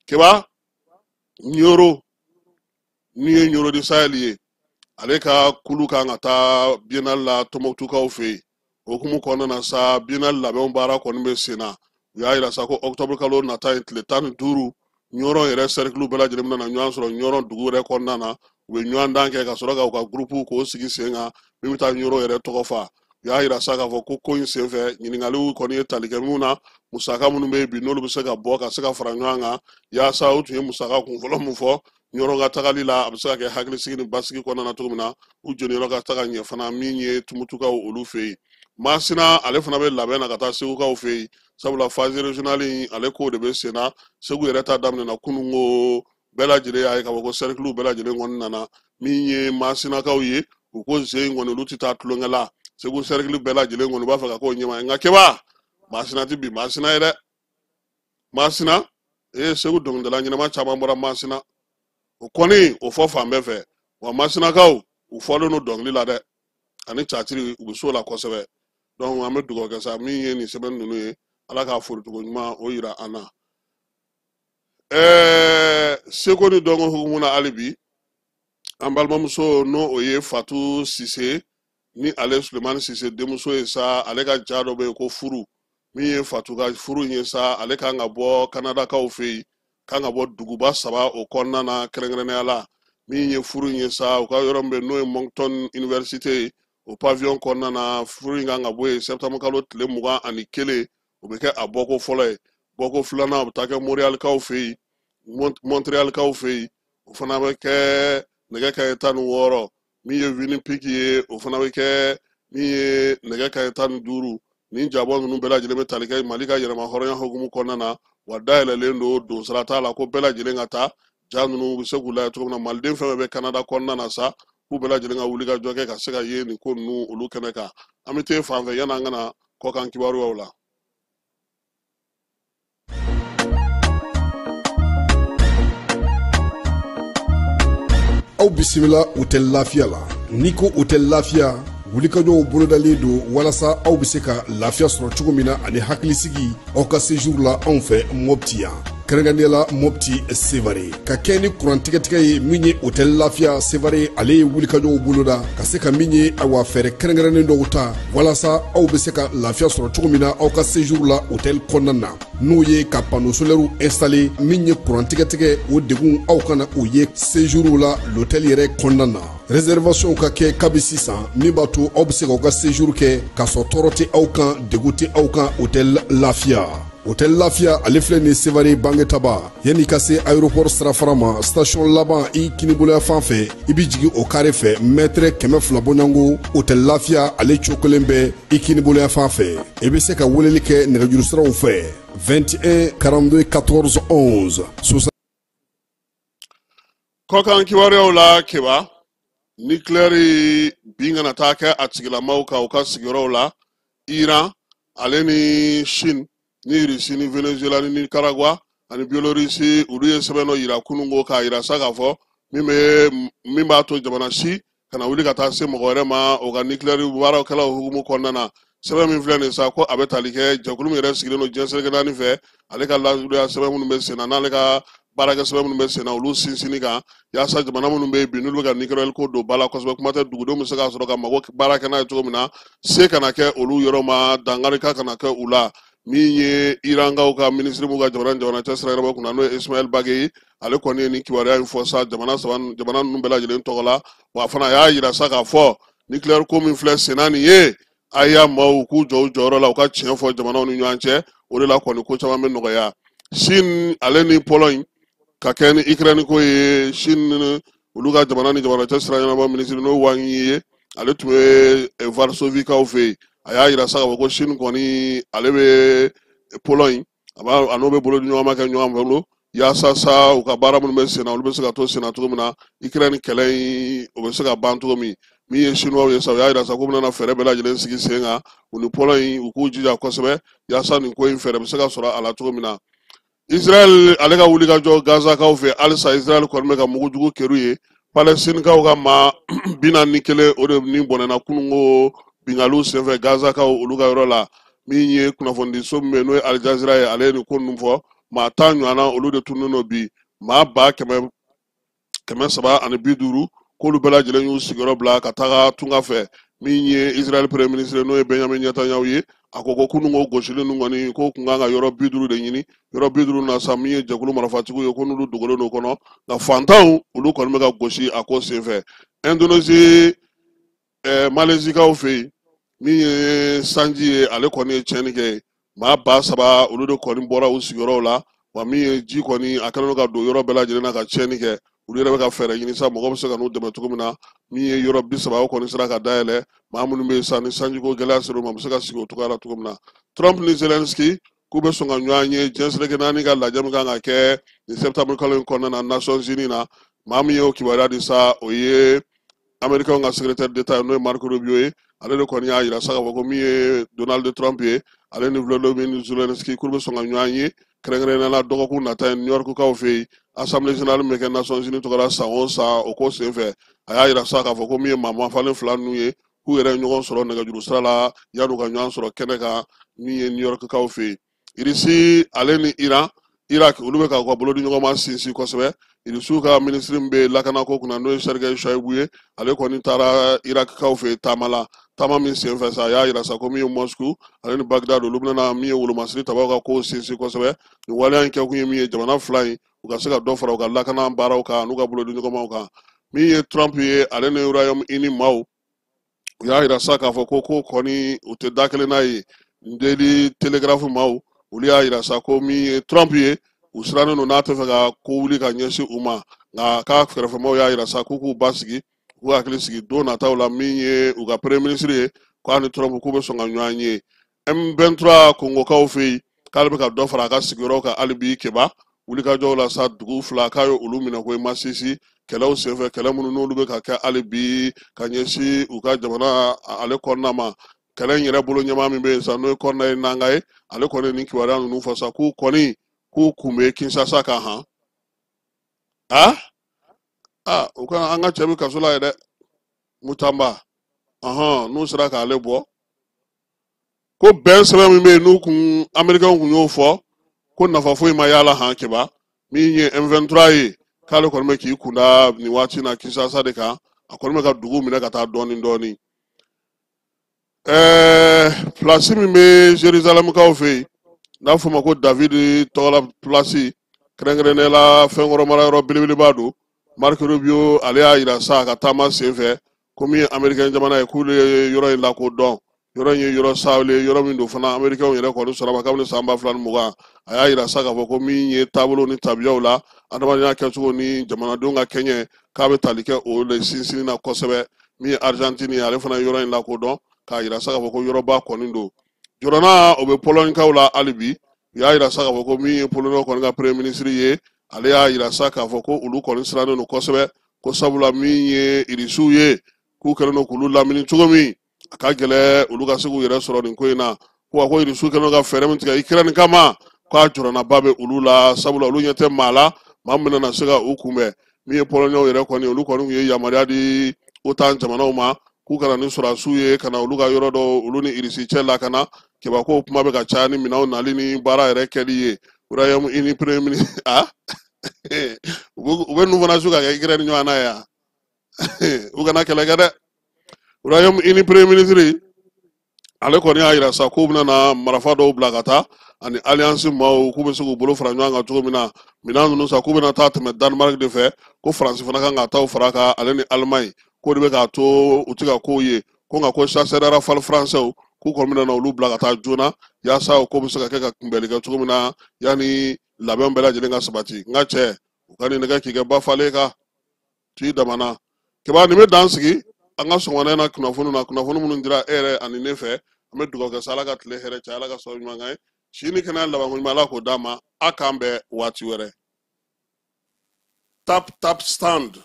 Keba, Ɲoro min ye Ɲoro di Sahel ye, ale ka kulu kan ka taa biennale la Tɔnbɔkutukaw fɛ yen. O hukumu kɔnɔna na sa, biennale labɛnw baara kɔni bɛ sen na. U y'a yira sa ko octobre kalo nata in tile 15, Ɲɔrɔ yɛrɛ cercle bɛɛ lajɛlen bɛna na ɲɔgɔn sɔrɔ Ɲɔrɔ dugu yɛrɛ kɔnɔna na. U bɛ ɲɔgɔn dan kɛ ka sɔrɔ ka u ka groupe k'o sigi sen kan min bɛ taa Ɲɔrɔ yɛrɛ tɔgɔ fa. U y'a yira sa k'a fɔ ko ko in senfɛ, ɲininkaliw kɔni ye tali kɛ mun na, musaka minnu bɛ yen bi, n'olu bɛ se ka bɔ ka se ka fara ɲɔgɔn kan, yaasa u tun ye musaka kunfɔlɔ min fɔ Ɲɔrɔ ka tagali la, a bɛ se ka kɛ hakilisigi ni basigi kɔnɔna na cogo min na, u jeniyɔrɔ ka taga ɲɛ fana. Min ye Tumutukaw olu fɛ yen, Masina ale fana bɛ labɛn na ka taa Segukaw fɛ yen, sabula phase régionale in, ale ko de bɛ sen na. Segu yɛrɛ ta daminɛna kununko, bɛɛ lajɛlen y'a ye k'a fɔ ko cercle bɛɛ lajɛlen kɔni nana. Min ye Masinakaw ye, u ko ze in kɔni, olu tɛ taa tulonkɛ la. Segu cercle bɛɛ lajɛlen kɔni, u b'a fɛ ka k'o ɲɛmaa ye. Nka Keba, Masina tɛ bi Masina ye dɛ. Masina ee, Segu dɔnkilidala ɲɛnama caman bɔra Masina, o kɔni o fɔ fan bɛɛ fɛ. Wa Masinakaw u fɔlen don dɔnkili la dɛ, ani catiri, u bɛ so la kosɛbɛ. Donc an bɛ dugawu kɛ sa, min ye nin sɛbɛn ninnu ye, Ala k'a forocogo ɲuman o yira an na. Seko ni dɔnko hukumu na hali bi, an balimamuso, n'o o ye Fatu Sise ni ale Sulemani Sise denmuso ye sa, ale ka ja dɔ bɛ yen ko furu. Min ye Fatu ka furu in ye sa, ale kan ka bɔ Kanadakaw fɛ yen, kan ka bɔ duguba saba o kɔnɔna na kɛrɛnkɛrɛnnenya la. Min ye furu in ye sa, u ka yɔrɔ min bɛ yen, n'o ye Moncton Université ye, O pavillon kɔnɔna na, furu in kan ka bɔ yen septembre kalo tile 21. O bɛ kɛ a bɔko fɔlɔ ye. Bɔko filanan, o bɛ taa kɛ Montréalkaw fɛ yen, Montréalkaw fɛ yen, o fana bɛ kɛ nɛgɛ kanɲɛ 16. Min ye Winnipeg ye, o fana bɛ kɛ min ye nɛgɛ kanɲɛ 15. Nin jabɔ ninnu bɛɛ lajɛlen bɛ tali kɛ Mali ka yɛrɛma hɔrɔnya hukumu kɔnɔna na, wa dayɛlɛlen don, donsara t'a la, ko bɛɛ lajɛlen ka taa. Ja ninnu bɛ se k'u lajɛ cogo min na, maliden fɛn fɛn bɛ Canada kɔnɔna na sa, k'u bɛɛ lajɛlen ka wuli ka jɔ kɛ ka se ka ye nin ko ninnu olu kɛnɛ kan. An bɛ t'e fan fɛ yanni an ka na kɔkan kibaruyaw la. Aw bisimila Hôtel Lafiya la. N'i ko Hôtel Lafiya, wulikajɔw bolodalen don walasa aw bɛ se ka lafiya sɔrɔ cogo min na ani hakilisigi aw ka séjour la anw fɛ Mopti yan, kɛrɛnkɛrɛnnenya la Mopti Sevare. Ka kɛ ni kuran tigɛtigɛ ye, min ye Hôtel Lafiya Sevare, ale ye wulikajɔw boloda ka se ka min ye, awa, fɛɛrɛ kɛrɛnkɛrɛnnen dɔw ta walasa aw bɛ se ka lafiya sɔrɔ cogo min na aw ka séjour la hôtel kɔnɔna na, n'o ye ka panneau solaire installé. Min ye kuran tigɛtigɛ, o degun aw kana o ye séjour la l'hôtel yɛrɛ kɔnɔna na. Réservation ka kɛ kabi sisan, min b'a to aw bɛ se k'aw ka séjour kɛ k'a sɔrɔ tɔɔrɔ tɛ aw kan, degun tɛ aw kan. Hôtel Lafiya, Hôtel Lafiya, ale filɛ nin Sevare Bangetaba, yanni ka se aéroport sirafara ma, station laban i kiniboloya fan fɛ, i bɛ jigin o carré fɛ, mètre 200 bɔɲɔgɔnko, Hôtel Lafiya ale cokolen bɛ i kiniboloya fan fɛ. I bɛ se ka weleli kɛ nɛgɛjuru siraw fɛ: 21 42 14 11 60. Kɔkan kibaruyaw la, Keba, nucléaire bin kana taa kɛ a tigilamaw kan u ka sigiyɔrɔw la. Iran ale ni Chine ni Russie ni Venezuela ni Nicaragua ani Biélorussie, olu ye sɛbɛn dɔ yira kununko k'a yira sa k'a fɔ min bɛ min b'a to jamana si kana wuli ka taa se mɔgɔ wɛrɛ ma o ka nucléaire baarakɛlaw hukumu kɔnɔna na. Sɛbɛn min filɛ nin sa, ko a bɛ tali kɛ jɛkulu min yɛrɛ sigilen don diɲɛ seleke naani fɛ, ale ka lajuruya sɛbɛn minnu bɛ sen na, n'ale ka baarakɛ sɛbɛn minnu bɛ sen na, olu sinsinni kan, yaasa jamana minnu bɛ yen bi, n'olu bɛ ka nucléaire ko don ba la kosɛbɛ, kuma tɛ dugudenw bɛ se k'a sɔrɔ ka mago baara kɛ n'a ye cogo min na, se kana kɛ olu yɔrɔ ma, dankari ka kana kɛ u la. Min ye Irankaw ka minisiri mun ka jamana ni jamana cɛ sira yɛrɛ kunna, n'o ye Ismaël Baghaei, ale kɔni ye nin kibaruya in fɔ sa jamana saba, jamana ninnu bɛɛ lajɛlen tɔgɔ la. Wa a fana y'a yira sa k'a fɔ nucléaire ko min filɛ senna nin ye, a y'a maaw k'u jɔ u jɔyɔrɔ la, u ka tiɲɛ fɔ jamanaw ni ɲɔgɔn cɛ, o de la kɔni ko caman bɛ nɔgɔya. Chine ale ni Pologne ka kɛ ni Ukraine ko ye, Chine olu ka jamana ni jamana cɛ sira ɲɛnabɔ minisiri, n'o Wang Yi ye, ale tun bɛ Varsovie kaw fɛ yen. A y'a yira sa k'a fɔ ko Chine kɔni ale bɛ Pologne, a b'a a n'o bɛ bolo di ɲɔgɔn ma kɛ ɲɔgɔn bolo, yaasa sa u ka baara minnu bɛ sen na, olu bɛ se ka to sen na cogo min na, Ukraine kɛlɛ in o bɛ se ka ban cogo min. Min ye Chinois ye sa, u y'a yira sa k'u bɛna fɛɛrɛ bɛɛ lajɛlen sigi sen kan u ni Pologne, u k'u jija kosɛbɛ yaasa nin ko in fɛɛrɛ bɛ se ka sɔrɔ a la cogo min na. Israël ale ka wulikajɔ Gazakaw fɛ halisa, Israël kɔni bɛ ka mugujugu keru ye. Palestinikaw ka maa 41, o de ni bɔnɛna kununko binkaliw senfɛ Gazakaw olu ka yɔrɔ la. Min ye kunnafonidiso min bɛ yen, n'o ye Al Jazeera ye, ale ye nin ko ninnu fɔ. Maa 10 ɲɔgɔnna, olu de tununnen don bi. Maa 350,000, k'olu bɛɛ lajɛlen y'u sigiyɔrɔ bila ka taga tunga fɛ. Min ye Israël premier ministre, n'o ye Benjamin Netanyahu ye, a ko ko kununko gosili ninnu kɔni, ko kun kan ka yɔrɔ 50 de ɲini. Yɔrɔ 50 na sa, min ye jɛkulu marifatigiw ye, ko n'olu dogolen don kɔnɔ, nka fantanw olu kɔni bɛ ka gosi a ko senfɛ. Indonésie, Malaisikaw fɛ yen, min ye sanji ye, ale kɔni ye tiɲɛni kɛ. Maa 3000, olu de kɔni bɔra u sigiyɔrɔw la. Wa min ye ji kɔni, a kɛlen don ka don yɔrɔ bɛɛ lajɛlen na ka tiɲɛni kɛ. Olu yɛrɛ bɛ ka fɛɛrɛ ɲini sa mɔgɔ bɛ se ka n'u dɛmɛ cogo min na. Min ye yɔrɔ 30, o kɔni sera ka dayɛlɛ. Maa minnu bɛ yen sa, ni sanjiko gɛlɛya ser'u ma, u bɛ se ka sigi o cogoya la cogo min na. Trump ni Zelensky k'u bɛ sɔn ka ɲɔgɔn ye diɲɛ seleke naani ka lajɛ min kan ka kɛ nin septembre kalo in kɔnɔna na Nations Unies na. Maa min y'o kibaruya di sa, o ye Américain ka secrétaire d'État, n'o ye Marco Rubio ye. Ale de kɔni y'a yira sa k'a fɔ ko min ye Donald Trump ye, ale ni Volodymyr Zelensky, k'olu bɛ sɔn ka ɲɔgɔn ye kɛrɛnkɛrɛnnenya la dɔgɔkun nata in New York kaw fɛ yen, Assemblée générale min bɛ kɛ Nations Unies tɔgɔ la san o san, o ko senfɛ. A y'a yira sa k'a fɔ ko min ye maa mafalen fila ninnu ye, k'u yɛrɛ ye ɲɔgɔn sɔrɔ nɛgɛjuru sira la yan'u ka ɲɔgɔn sɔrɔ kɛnɛ kan, min ye New York kaw fɛ yen. Irisi ale ni Iran, Irak, olu bɛ ka u ka bolodi ɲɔgɔn ma sinsin kosɛbɛ. Irisiw ka minisiri min bɛ lakanako kunna, n'o ye Sergei Shoigu ye, ale kɔni taara Irak kaw fɛ yen taama la. Taama min senfɛ sa, a y'a yira sa ko min ye Moscou ale ni Bagdad, olu bɛna min ye wolomasiri tabaw ka kow sinsin kosɛbɛ. Nin waleya in kɛkun ye min ye, jamana fila in u ka se ka dɔ fara u ka lakana baaraw kan n'u ka bolodi ɲɔgɔnmaw kan. Min ye Trump ye, ale ni Royaume-Uni maaw, U y'a yira sa k'a fɔ ko ko kɔni u tɛ da kelen n'a ye. Daily Telegraph maaw, olu y'a yira sa ko min ye Trump ye, u sirannen don n'a tɛ fɛ ka ko wuli ka ɲɛsin u ma, nka k'a kɛrɛfɛmaaw y'a yira sa k'u k'u basigi, k'u hakili sigi don nataw la, min ye u ka premier ministre ye, k'a ni Trump k'u bɛ sɔn ka ɲɔgɔn ye. M23 Kongokaw fɛ yen, k'ale bɛ ka dɔ fara a ka sigiyɔrɔ kan hali bi. Keba wulikajɔw la sa, dugu fila k'a ye olu minɛ ko Masisi kɛlɛw senfɛ, kɛlɛ minnu n'olu bɛ ka kɛ hali bi ka ɲɛsin u ka jamana ale kɔnɔna ma. Kɛlɛ in yɛrɛ bolo ɲɛmaa min bɛ yen sa, n'o ye Corneille Nangaa ye, ale kɔni nin kibaruya ninnu fɔ sa, k'u kɔni k'u kun bɛ Kinshasa kan han. A a u ka an ka cɛ bɛ kaso la ye dɛ, Mutamba, ɔhɔn, n'u sera k'ale bɔ. Ko bɛn sɛbɛn min bɛ yen n'u kun Amerikɛnw kun y'o fɔ, ko nafa foyi ma y'a la han. Keba, min ye M23 ye, k'ale kɔni bɛ k'i kunda nin waati in na Kinshasa de kan, a kɔni bɛ ka dugu minɛ ka taa dɔɔnin dɔɔnin. Pilasi min bɛ Jerusalɛmukaw fɛ yen n'a fɔ ma ko David tɔgɔla pilasi, kɛrɛnkɛrɛnnenya la fɛnkɔrɔ marayɔrɔ belebeleba don. Marco Rubio, ale y'a yira sa a ka taama senfɛ ko min ye Amerikɛn jamana ye, k'olu ye yɔrɔ in lakodɔn, yɔrɔ in ye yɔrɔ sawule, yɔrɔ min don fana Amerikɛnw yɛrɛ kɔni sɔrɔ ma kabini san 2020. A y'a yira sa k'a fɔ ko min ye taabolo ni tabiyaw la, adamadenya kɛcogo ni jamanadenw ka kɛɲɛ, k'a bɛ tali kɛ o de sinsinni na kosɛbɛ. Min ye Argentine ye, ale fana ye yɔrɔ in lakodɔn k'a yira sa k'a fɔ ko yɔrɔba kɔni don. Jɔrɔna o bɛ Pologne-kaw la hali bi. U y'a yira sa k'a fɔ ko min ye Pologne kɔni ka premier ministre ye, ale y'a yira sa k'a fɔ ko olu kɔni sirannen don kosɛbɛ, ko sabula min ye Irisiw ye, k'u kɛlen don k'olu lamini cogo min, a ka gɛlɛ olu ka se k'u yɛrɛ sɔrɔ nin ko in na. Ko wa ko Irisiw kɛlen don ka fɛɛrɛ min tigɛ Ukraine kama, k'a jɔrɔnaba bɛ olu la, sabula olu ɲɛ tɛ maa la maa min bɛna se ka u kunbɛn. Min ye Polonɛw yɛrɛ kɔni, olu kɔni tun ye yamaruya di OTAN jamanaw ma k'u kana ni sɔrɔdasiw ye ka na olu ka yɔrɔ dɔw olu ni Irisi cɛ lakana. Keba, ko kuma bɛ ka caya ni minɛnw nali ni baara yɛrɛ kɛli ye. Royaume-Uni premier ministre, ah, u bɛ ninnu fana su ka kɛ Ukraine ɲɔgɔn na yan, u kana kɛlɛ kɛ dɛ. Royaume-Uni premier ministre, ale kɔni y'a yira sa k'u bɛna na marafa dɔw bila ka taa ani alliance maaw, k'u bɛ se k'u bolo fara ɲɔgɔn kan cogo min na, minɛn ninnu sa k'u bɛna taa tɛmɛ Danemark de fɛ, ko Faransi fana kan ka taa fara kan, ale ni Allemagne, k'o de bɛ k'a to u tɛ ka kow ye. Ko nka ko chasseur Rafale français, k'u kɔni bɛna na olu bila ka taa joona yaasa o ko bɛ se ka kɛ ka kunbɛnli kɛ cogo min na yanni labɛn bɛɛ lajɛlen ka sabati. N ka cɛ, u ka nin nɛgɛ k'i kɛ ba falen kan t'i damana. Keba, nin bɛ dan sigi an ka sɔgɔmada in na kunnafoni na, kunnafoni minnu dira e yɛrɛ ani ne fɛ. An bɛ dugawu kɛ sa, Ala ka tile hɛrɛ caya, Ala ka sababu ɲuman k'an ye, si ni kɛnɛya labanko ɲuman, Ala k'o d'an ma. A k'an bɛn waati wɛrɛ. Tap Tap Stand,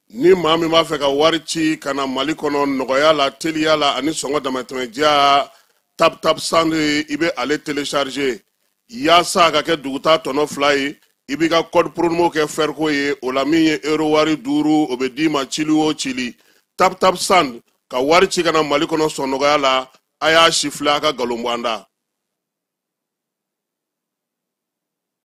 ni maa min b'a fɛ ka wari ci ka na Mali kɔnɔ nɔgɔya la, teliya la ani sɔngɔ damatɛmɛ diya, Tap Tap Stand, i bɛ ale télécharger yaasa a ka kɛ duguta tɔnɔ 2 ye. I b'i ka code promo kɛ fɛriko ye, o la min ye euro wari 5, o bɛ d'i ma cili o cili. Tap Tap Stand ka wari ci ka na Mali kɔnɔ sɔn nɔgɔya la. A y'a si filɛ, a ka nkalon bɔ an da.